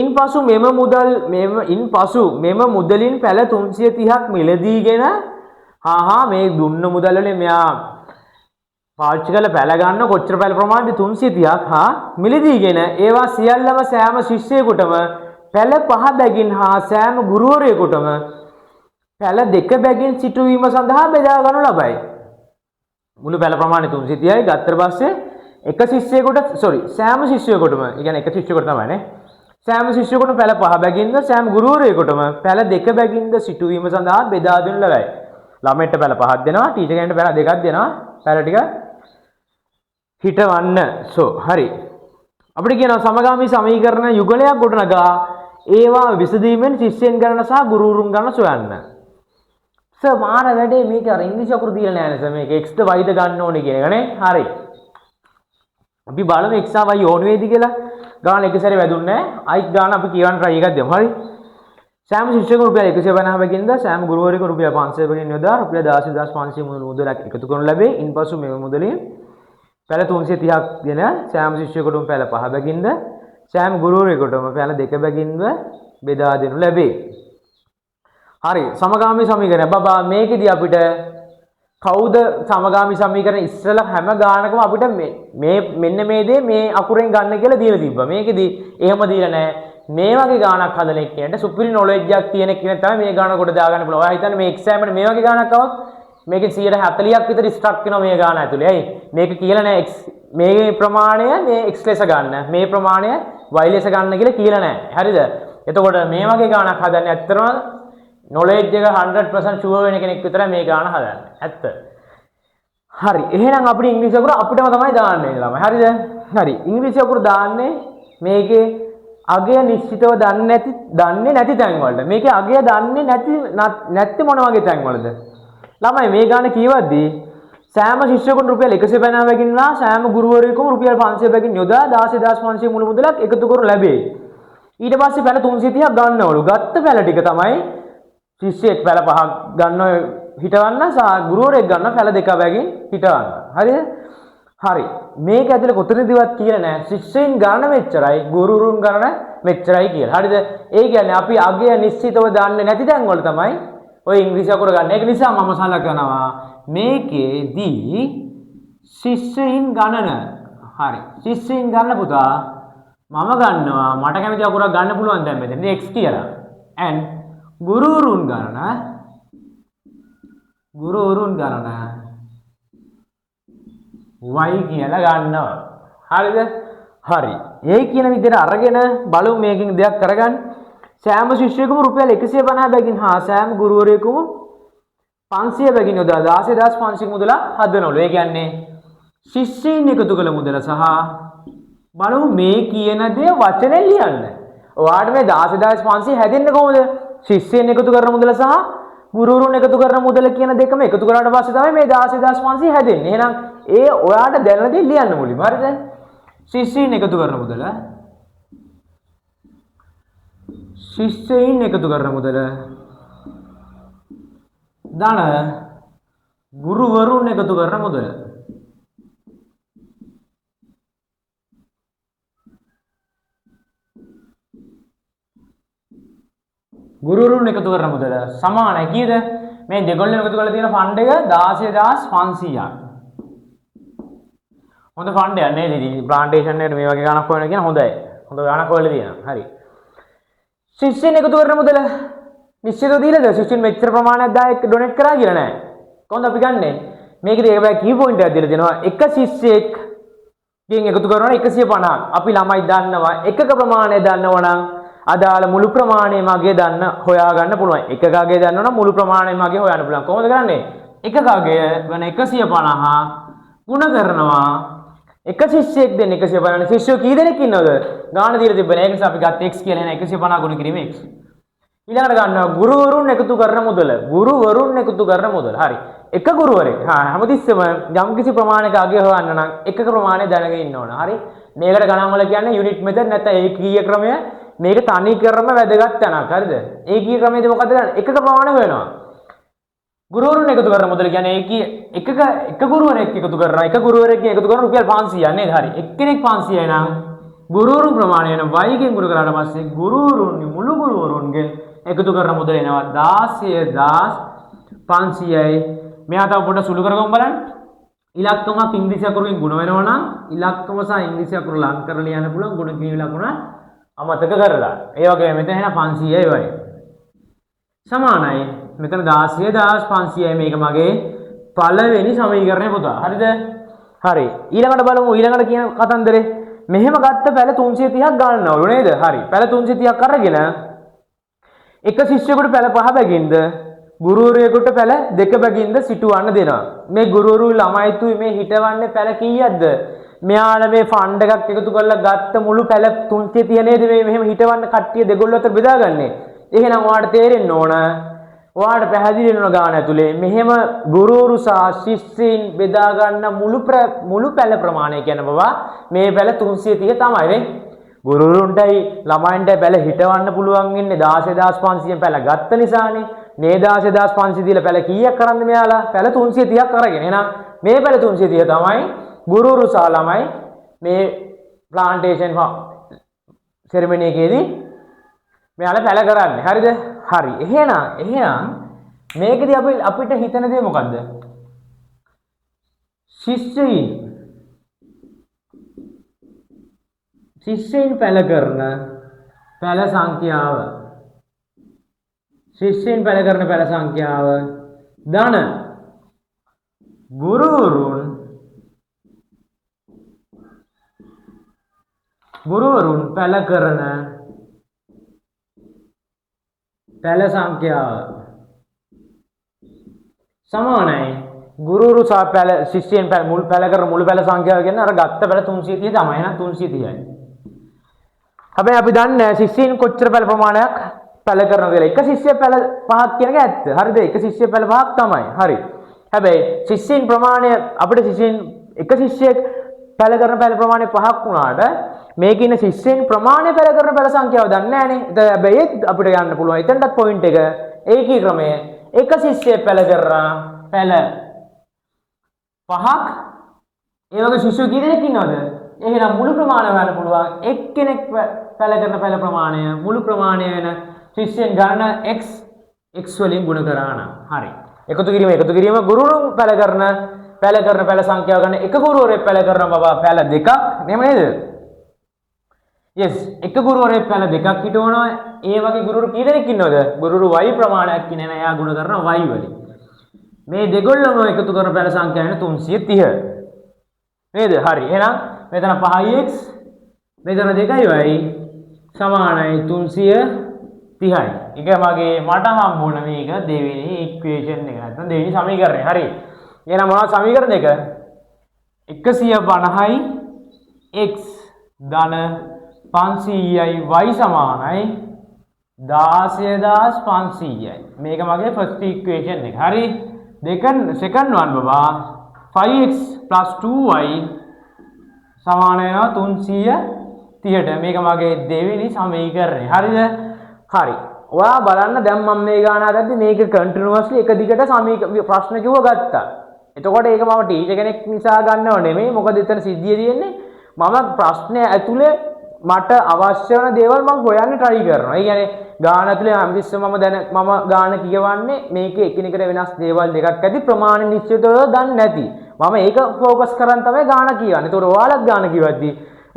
ඉන්පසු මෙම මුදල් මෙම ඉන්පසු මෙම මුදලින් පැල 330ක් මිලදීගෙන හා හා මේ දුන්න මුදල් වලින් මෙයා පාවිච්චි කරලා පැල ගන්න කොච්චර පැල ප්‍රමාණයද 330ක් හා මිලදීගෙන ඒවා සියල්ලම සෑම ශිෂ්‍යයෙකුටම පැල පහ බැගින් හා සෑම ගුරුවරයෙකුටම පැල දෙක බැගින් සිටුවීම සඳහා බෙදා ගනු ලබයි. මුළු පැල ප්‍රමාණය 330යි. ගත්තට පස්සේ එක ශිෂ්‍යයෙකුට සෝරි සෑම ශිෂ්‍යයෙකුටම, ඒ කියන්නේ එක ශිෂ්‍යයෙකුට තමයි නේ, සෑම ශිෂ්‍යයෙකුටම පැල පහ බැගින්ද සෑම ගුරුවරයෙකුටම පැල දෙක බැගින්ද සිටුවීම සඳහා බෙදා දෙනු ලබයි. ළමයට පැල පහක් දෙනවා, ටීචර් කෙනෙක්ට පැල දෙකක් දෙනවා. පැල ටික හිටවන්න. සෝ හරි. අපිට කියනවා සමගාමී සමීකරණ යුගලයක් ගොඩනගා ඒවා විසඳීමෙන් ශිෂ්‍යයන් ගණන සහ ගුරුවරුන් ගණන සොයන්න. සර් මාර වැඩේ මේක අර ඉංග්‍රීසි අකුරු දීලා නෑ නේ සර්, මේක x ද y ද ගන්න ඕනේ කියන එක නේ. හරි. අපි බලමු x සහ y ඕන වේද කියලා. ගාන එක සැරේ වැදුන්නේ නෑ. ආයිත් ගාන අපි කියවන්න try එකක් දෙමු. හරි. සෑම ශිෂ්‍යයෙකුම රුපියල් 150 බැගින්ද සෑම ගුරුවරයෙකුම රුපියල් 500 බැගින් යොදා රුපියල් 16500 මුදලක් එකතු කරනු ලැබේ. ඉන්පසු මෙම මුදලින් පැල 330ක් දෙන සෑම ශිෂ්‍යයෙකුටම පැල 5 බැගින්ද සෑම ගුරුවරයෙකුටම පැල 2 බැගින්ව බෙදා දෙනු ලැබේ. හරි, සමගාමී සමීකරණය. බබා මේකෙදි අපිට කවුද සමගාමී සමීකරණ ඉස්සෙල්ලා හැම ගානකම අපිට මේ මෙන්න මේ දේ මේ අකුරෙන් ගන්න කියලා දීලා තිබ්බා. මේකෙදි එහෙම දීලා නැහැ. මේ වගේ ගානක් හදන එක්කෙනාට සුපිරි නොලෙජ් එකක් තියෙන කෙනෙක් තමයි මේ ගාන කොට දාගන්න පුළුවන්. ඔයා හිතන්නේ මේ එක්සෑම් එකට මේ වගේ ගානක් આવොත් මේකෙන් 140ක් විතර ස්ටක් වෙනවා මේ ගාන ඇතුලේ. ඇයි? මේක කියලා නෑ x මේ ප්‍රමාණය මේ x ලෙස ගන්න, මේ ප්‍රමාණය y ලෙස ගන්න කියලා කියලා නෑ. හරිද? එතකොට මේ වගේ ගානක් හදන්නේ ඇත්තටම නොලෙජ් එක 100% ෂුවර් වෙන කෙනෙක් විතරයි මේ ගාන හදන්නේ. ඇත්ත. හරි. එහෙනම් අපිට ඉංග්‍රීසි අකුර අපිටම තමයි දාන්න වෙන්නේ ළමයි. හරිද? හරි. ඉංග්‍රීසි අකුර දාන්නේ මේකේ අගය නිශ්චිතව දන්නේ නැති තැන් වලට. මේකේ අගය දන්නේ නැත්තේ මොන වගේ තැන් වලද? ළමයි මේ ගාන කියවද්දී සෑම ශිෂ්‍යයෙකුම රුපියල් 150 බැගින් වා සෑම ගුරුවරයෙකුම රුපියල් 500 බැගින් යොදා 16500 මුළු මුදලක් එකතු කරනු ලැබේ. ඊට පස්සේ පැල 330ක් ගන්නවලු. ගත්ත පැල ටික තමයි ශිෂ්‍යයෙක් පැල පහක් ගන්නව හිටවන්න සහ ගුරුවරයෙක් ගන්නව පැල දෙක බැගින් හිටවන්න. හරිද? හරි. මේක ඇතුලේ කොතනදවත් කියලා නෑ ශිෂ්‍යයින් ගණන මෙච්චරයි ගුරුවරුන් ගණන මෙච්චරයි කියලා. හරිද? ඒ කියන්නේ අපි අගය නිශ්චිතව දන්නේ නැති තැන් වල තමයි ඔය ඉංග්‍රීසි අකුර ගන්න. ඒක නිසා මම සලකනවා මේකේදී ශිෂ්‍යයින් ගණන. හරි. ශිෂ්‍යයින් ගණන පුතා මම ගන්නවා මට කැමති අකුරක් ගන්න පුළුවන් දැන් මෙතනදී x කියලා. and ගුරුවරුන් ගණන y කියලා ගන්නවා. හරිද? හරි. ඒ කියන විදිහට අරගෙන බලමු මේකෙන් දෙයක් කරගන්න. සෑම ශිෂ්‍යයෙකුම රුපියල් 150 බැගින් හා සෑම ගුරුවරයෙකුම 500 බැගින් යොදා 16500 මුදලක් හදනවලු. ඒ කියන්නේ ශිෂ්‍යයින් එකතු කළ මුදල සහ බලමු මේ කියන දේ වචනෙන් ලියන්න. ඔයාට මේ 16500 හැදෙන්නේ කොහොමද? ශිෂ්‍යයින් එකතු කරන මුදල සහ ගුරුවරුන් එකතු කරන මුදල කියන දෙකම එකතු කරාට පස්සේ තමයි මේ 16500 හැදෙන්නේ. එහෙනම් ඒ ඔයාට දැනෙන දේ ලියන්න මුලින්ම. හරිද? ශිෂ්‍යයින් එකතු කරන මුදල ශිෂ්‍යයින් එකතු කරන මුදල ධන ගුරුවරුන් එකතු කරන මුදල. ගුරුවරුන් එකතු කරන මුදල සමානයි කීයද? මේ දෙගොල්ලෝ එකතු කරලා තියෙන ෆන්ඩ් එක 16500ක්. හොඳ ෆන්ඩ් එකක් නේද? ඉතින් ප්ලාන්ටේෂන් එකට මේ වගේ ගාණක් හොයන කියන හොඳයි. හොඳ ගාණක් හොයලා තියෙනවා. හරි. ශිෂ්‍යයන් එකතු කරන මුදල නිශ්චිතව දීලාද? ශිෂ්‍යයන් මෙච්චර ප්‍රමාණයක් දායක ඩොනේට් කරා කියලා නෑ. කොහොමද අපි ගන්නෙ? මේකෙදි ඒක බෑ කී පොයින්ට් එකක් දීලා දෙනවා. එක ශිෂ්‍යයෙක්ගෙන් එකතු කරනවා 150ක්. අපි ළමයි දන්නවා එකක ප්‍රමාණය දන්නවා නම් අදාළ මුළු ප්‍රමාණය මගේ දන්න හොයාගන්න පුළුවන්. එකක අගය දන්නවා නම් මුළු ප්‍රමාණය මගේ හොයන්න පුළුවන්. කොහොමද කරන්නේ? එකක අගය වෙන 150 ගුණ කරනවා එක ශිෂ්‍යයෙක් දෙන්න 150. ශිෂ්‍යයෝ කී දෙනෙක් ඉන්නවද? ගාන දීලා තිබ්බනේ. ඒක නිසා අපි ගත්ත x කියලා එන 150 ගුණ කිරීම x. ඊළඟට ගන්නවා ගුරුවරුන් එකතු කරන මුදල. ගුරුවරුන් එකතු කරන මුදල. හරි. එක ගුරුවරයෙක්. හැමතිස්සෙම යම්කිසි ප්‍රමාණයක අගය හොයන්න නම් එකක ප්‍රමාණය දැනගෙන ඉන්න ඕන. හරි. මේකට ගණන් වල කියන්නේ යුනිට් මෙතඩ් නැත්නම් ඒකීය ක්‍රමය. මේක තනි කරම වැදගත් තැනක්. හරිද? ඒකීය ක්‍රමයේදී මොකද්ද කරන්නේ? එකක ප්‍රමාණය හොයනවා. ගුරුවරුන් එකතු කරන මුදල කියන්නේ ඒකීය එකක එක ගුරුවරයෙක් එකතු කරනවා. එක ගුරුවරයෙක්ගෙන් එකතු කරන රුපියල් 500ක් නේද? හරි. එක්කෙනෙක් 500යි නම් ගුරුවරුන් ප්‍රමාණය වෙන y ගෙන් ගුණ කරාට පස්සේ මුළු ගුරුවරුන්ගෙන් එකතු කරන මුදල එනවා 16500යි. මෙයා තව පොඩ්ඩක් සුළු කරගමු බලන්න. ඉලක්කමක් ඉංග්‍රීසි අකුරකින් ගුණ වෙනවා නම් ඉලක්කම සහ ඉංග්‍රීසි අකුර ලං කරලා ලියන්න පුළුවන් ගුණ කිරීම ලකුණ අමතක කරලා. ඒ වගේම මෙතන එන 500යි y. සමානයි. මෙතන 16500යි. මේක මගේ පළවෙනි සමීකරණය පුතා. හරිද? හරි. ඊළඟට බලමු ඊළඟට කියන කතන්දරේ. මෙහෙම ගත්ත පැල 330ක් ගන්නවලු නේද? හරි. පැල 330ක් අරගෙන එක ශිෂ්‍යයෙකුට පැල 5 බැගින්ද ගුරුවරයෙකුට පැල දෙක බැගින්ද සිටුවන්න දෙනවා. මේ ගුරුවරු ළමයිතුයි මේ හිටවන්නේ පැල කීයක්ද? මෙයාලා මේ ෆන්ඩ් එකක් එකතු කරලා ගත්ත මුළු පැල 330 නේද මේ මෙහෙම හිටවන්න කට්ටිය දෙගොල්ලෝ අතර බෙදාගන්නේ. එහෙනම් ඔයාට තේරෙන්න ඕන, ඔයාට පැහැදිලි වෙන ගාන ඇතුලේ මෙහෙම ගුරුවරු සහ ශිෂ්‍යයින් බෙදා ගන්න මුළු පැල ප්‍රමාණය කියන බව මේ පැල 330 තමයි නේ. ගුරුවරුන්ටයි ළමයින්ටයි පැල හිටවන්න පුළුවන් වෙන්නේ 16500 පැල ගත්ත නිසානේ. මේ 16500 දීලා පැල කීයක් කරන්ද මෙයාලා? පැල 330ක් අරගෙන. එහෙනම් මේ පැල 330 තමයි ගුරුවරු සහ ළමයි මේ ප්ලාන්ටේෂන් සෙරමනි එකේදී මෙයාලා පැල කරන්නේ. හරිද? හරි. එහෙනම් මේකෙදි අපිට හිතන දේ මොකද්ද? ශිෂ්‍යයින් පැල කරන පැල සංඛ්‍යාව, ශිෂ්‍යයින් පැල කරන පැල සංඛ්‍යාව ධන ගුරුවරුන් පැල කරන පැල සංඛ්‍යාව සමානයි ගුරුවරු සහ පැල ශිෂ්‍යයන් පැල මුල් පැල කරන මුළු පැල සංඛ්‍යාව කියන්නේ අර ගත්ත පැල 330 තමයි. එහෙනම් 330යි. හැබැයි අපි දන්නේ නැහැ ශිෂ්‍යයින් කොච්චර පැල ප්‍රමාණයක් පැල කරනවද කියලා. එක ශිෂ්‍ය පැල පහක් කියන එක ඇත්ත. හරිද? එක ශිෂ්‍ය පැල පහක් තමයි. හරි. හැබැයි ශිෂ්‍යයින් ප්‍රමාණය අපිට ශිෂ්‍යයින් එක ශිෂ්‍යයෙක් පැල කරන පැල ප්‍රමාණය පහක් වුණාට මේකේ ඉන්න ශිෂ්‍යයින් ප්‍රමාණය පැල කරන පැල සංඛ්‍යාව දන්නේ නැහනේ. ඒත් හැබැයි ඒත් අපිට යන්න පුළුවන්. එතනටත් පොයින්ට් එක ඒකී ක්‍රමය එක ශිෂ්‍යයෙක් පැල කරන පැල පහක් ඒ වගේ ශිෂ්‍යයෝ කී දෙනෙක් ඉන්නවද? එහෙනම් මුළු ප්‍රමාණය හොයන්න පුළුවන්. එක්කෙනෙක් පැල කරන පැල ප්‍රමාණය මුළු ප්‍රමාණය වෙන ශිෂ්‍යයන් ගණන x x වලින් ගුණ කරා නම් හරි. එකතු කිරීම ගුරුවරුන් පැල කරන පැල සංඛ්‍යාව ගන්න එක ගුරුවරයෙක් පැල කරන බව පැල දෙකක් නේද නේද? Yes, එක ගුරුවරයෙක් පැල දෙකක් හිටවනවා. ඒ වගේ ගුරුවරු කී දෙනෙක් ඉන්නවද? ගුරුවරු y ප්‍රමාණයක් ඉන්නේ නැහැ. එයා ගුණ කරන y වලින්. මේ දෙගොල්ලම එකතු කරන පැල සංඛ්‍යාව වෙන 330. නේද? හරි. එහෙනම් මෙතන 5x මෙතන 2y සමානයි 330යි. ඒක මගේ මට හම්බුණ මේක දෙවෙනි ඉක්වේෂන් එක. නැත්නම් දෙවෙනි සමීකරණය. හරි. එහෙනම් මොනවද සමීකරණ දෙක? 150යි x ධන 500යි y සමානයි 16500යි. මේක මගේ ෆස්ට් ඉක්වේෂන් එක. හරි. දෙකන් සෙකන්ඩ් වන් බබා 5x 2y සමාන වෙනවා 330ට. මේක මගේ දෙවෙනි සමීකරණය. හරිද? හරි. ඔයා බලන්න දැන් මම මේ ගාන හදද්දි මේක කන්ටිනියුවස්ලි එක දිගට ප්‍රශ්න කිව්ව ගත්තා. එතකොට ඒක මම ටීචර් කෙනෙක් නිසා ගන්නව නෙමෙයි. මොකද එතන සිද්ධිය තියෙන්නේ මම ප්‍රශ්නය ඇතුලේ මට අවශ්‍ය වෙන දේවල් මම හොයන්න try කරනවා. ඒ කියන්නේ ගාන ඇතුලේ හැමතිස්සෙම මම දැන මම ගාන කියවන්නේ මේකේ එකිනෙකට වෙනස් දේවල් දෙකක් ඇති ප්‍රමාණ නිශ්චිතව දන්නේ නැති. මම ඒක ෆෝකස් කරන් තමයි ගාන කියවන්නේ. ඒතකොට ඔයාලත් ගාන කියවද්දි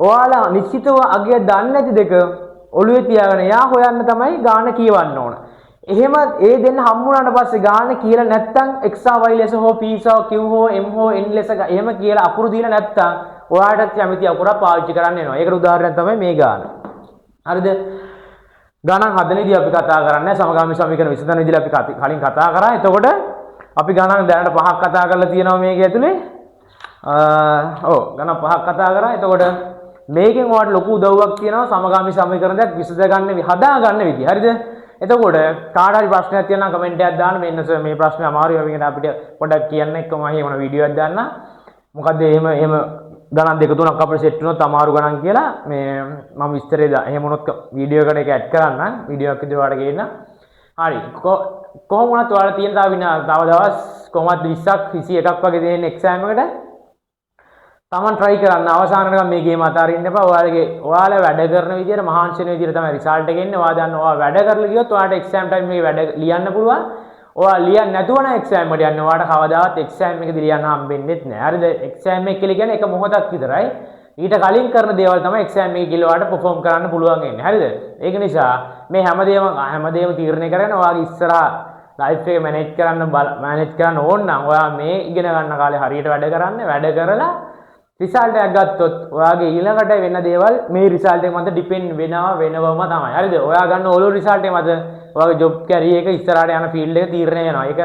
ඔයාලා නිශ්චිතව අගය දන්නේ නැති දෙක ඔළුවේ තියාගෙන යා හොයන්න තමයි ගාන කියවන්න ඕන. එහෙම ඒ දෙන්න හම්බුනාට පස්සේ ගාන කියලා නැත්තම් x සහ y ලෙස හෝ p සහ q හෝ m හෝ n ලෙස එහෙම කියලා අකුරු දීලා නැත්තම් ඔයාට කැමති අකුරක් පාවිච්චි කරන්න වෙනවා. ඒකට උදාහරණයක් තමයි මේ ගාන. හරිද? ගණන් හදන විදිහ අපි කතා කරන්නේ සමගාමී සමීකරණ විසඳන විදිහ අපි කලින් කතා කරා. එතකොට අපි ගණන් දැනට පහක් කතා කරලා තියෙනවා මේක ඇතුලේ. ඔව් ගණන් පහක් කතා කරා. එතකොට මේකෙන් ඔයාලට ලොකු උදව්වක් තියෙනවා සමගාමී සමීකරණ දෙයක් විසඳ ගන්න හදා ගන්න විදිහ. හරිද? එතකොට කාට හරි ප්‍රශ්නයක් තියෙනවා නම් කමෙන්ට් එකක් දාන්න. මෙන්න සර් මේ ප්‍රශ්නේ අමාරුයි වගේ කෙනා අපිට පොඩ්ඩක් කියන්න එක්කම මම මොන වීඩියෝ එකක් දාන්න. මොකද්ද එහෙම එහෙම ගණන් දෙක තුනක් අපිට සෙට් වුණොත් අමාරු ගණන් කියලා මේ මම විස්තරේ එහෙම වුණොත් වීඩියෝ එකට ඒක ඇඩ් කරන්නම්. වීඩියෝ එකක් විදිහට ඔයාලට ගේන්න. හරි. කොහොම වුණත් ඔයාලා තියෙන තව දවස් කොහොමත් 20ක් 21ක් වගේ තියෙන එක්සෑම් එකට තමන් try කරන්න. අවසාන වෙනකම් මේ ගේම අතාරින්න එපා. ඔයාලා වැඩ කරන විදියට මහන්සි වෙන විදියට තමයි රිසල්ට් එක එන්නේ. ඔයා දන්න ඔයා වැඩ කරලා ගියොත් ඔයාට එක්සෑම් ටයිම් එකේ වැඩ ලියන්න පුළුවන්. ඔයා ලියන්න නැතුව නම් එක්සෑම් එකට යන්න ඔයාට කවදාවත් එක්සෑම් එකදී ලියන්න හම්බෙන්නෙත් නෑ. හරිද? එක්සෑම් එක කියලා කියන්නේ එක මොහොතක් විතරයි. ඊට කලින් කරන දේවල් තමයි එක්සෑම් එකේ කියලා ඔයාට පර්ෆෝම් කරන්න පුළුවන් වෙන්නේ. හරිද? ඒක නිසා මේ හැමදේම තීරණය කරගෙන ඔයාගේ ඉස්සරහා ලයිෆ් එක මැනේජ් කරන්න ඕන නම් ඔයා මේ ඉගෙන ගන්න කාලේ හරියට වැඩ කරන්න. වැඩ කරලා රිසල්ට් එකක් ගත්තොත් ඔයාගේ ඊළඟට වෙන දේවල් මේ රිසල්ට් එක මත ඩිපෙන්ඩ් වෙනවා වෙනවම තමයි. හරිද? ඔයා ගන්න ඕ ලෙවල් රිසල්ට් එක මත ඔයාගේ ජොබ් කැරියර් එක, ඉස්සරහට යන ෆීල්ඩ් එක තීරණය වෙනවා. ඒක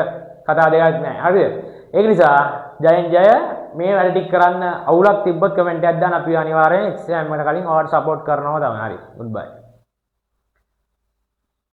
කතා දෙකක් නෑ. හරිද? ඒක නිසා ජයෙන් ජය. මේ වැඩ ටික කරන්න අවුලක් තිබ්බොත් කමෙන්ට් එකක් දාන්න. අපි අනිවාර්යෙන් එක්සෑම් එකට කලින් ඔයාලට සපෝට් කරනවා තමයි. හරි. Good bye.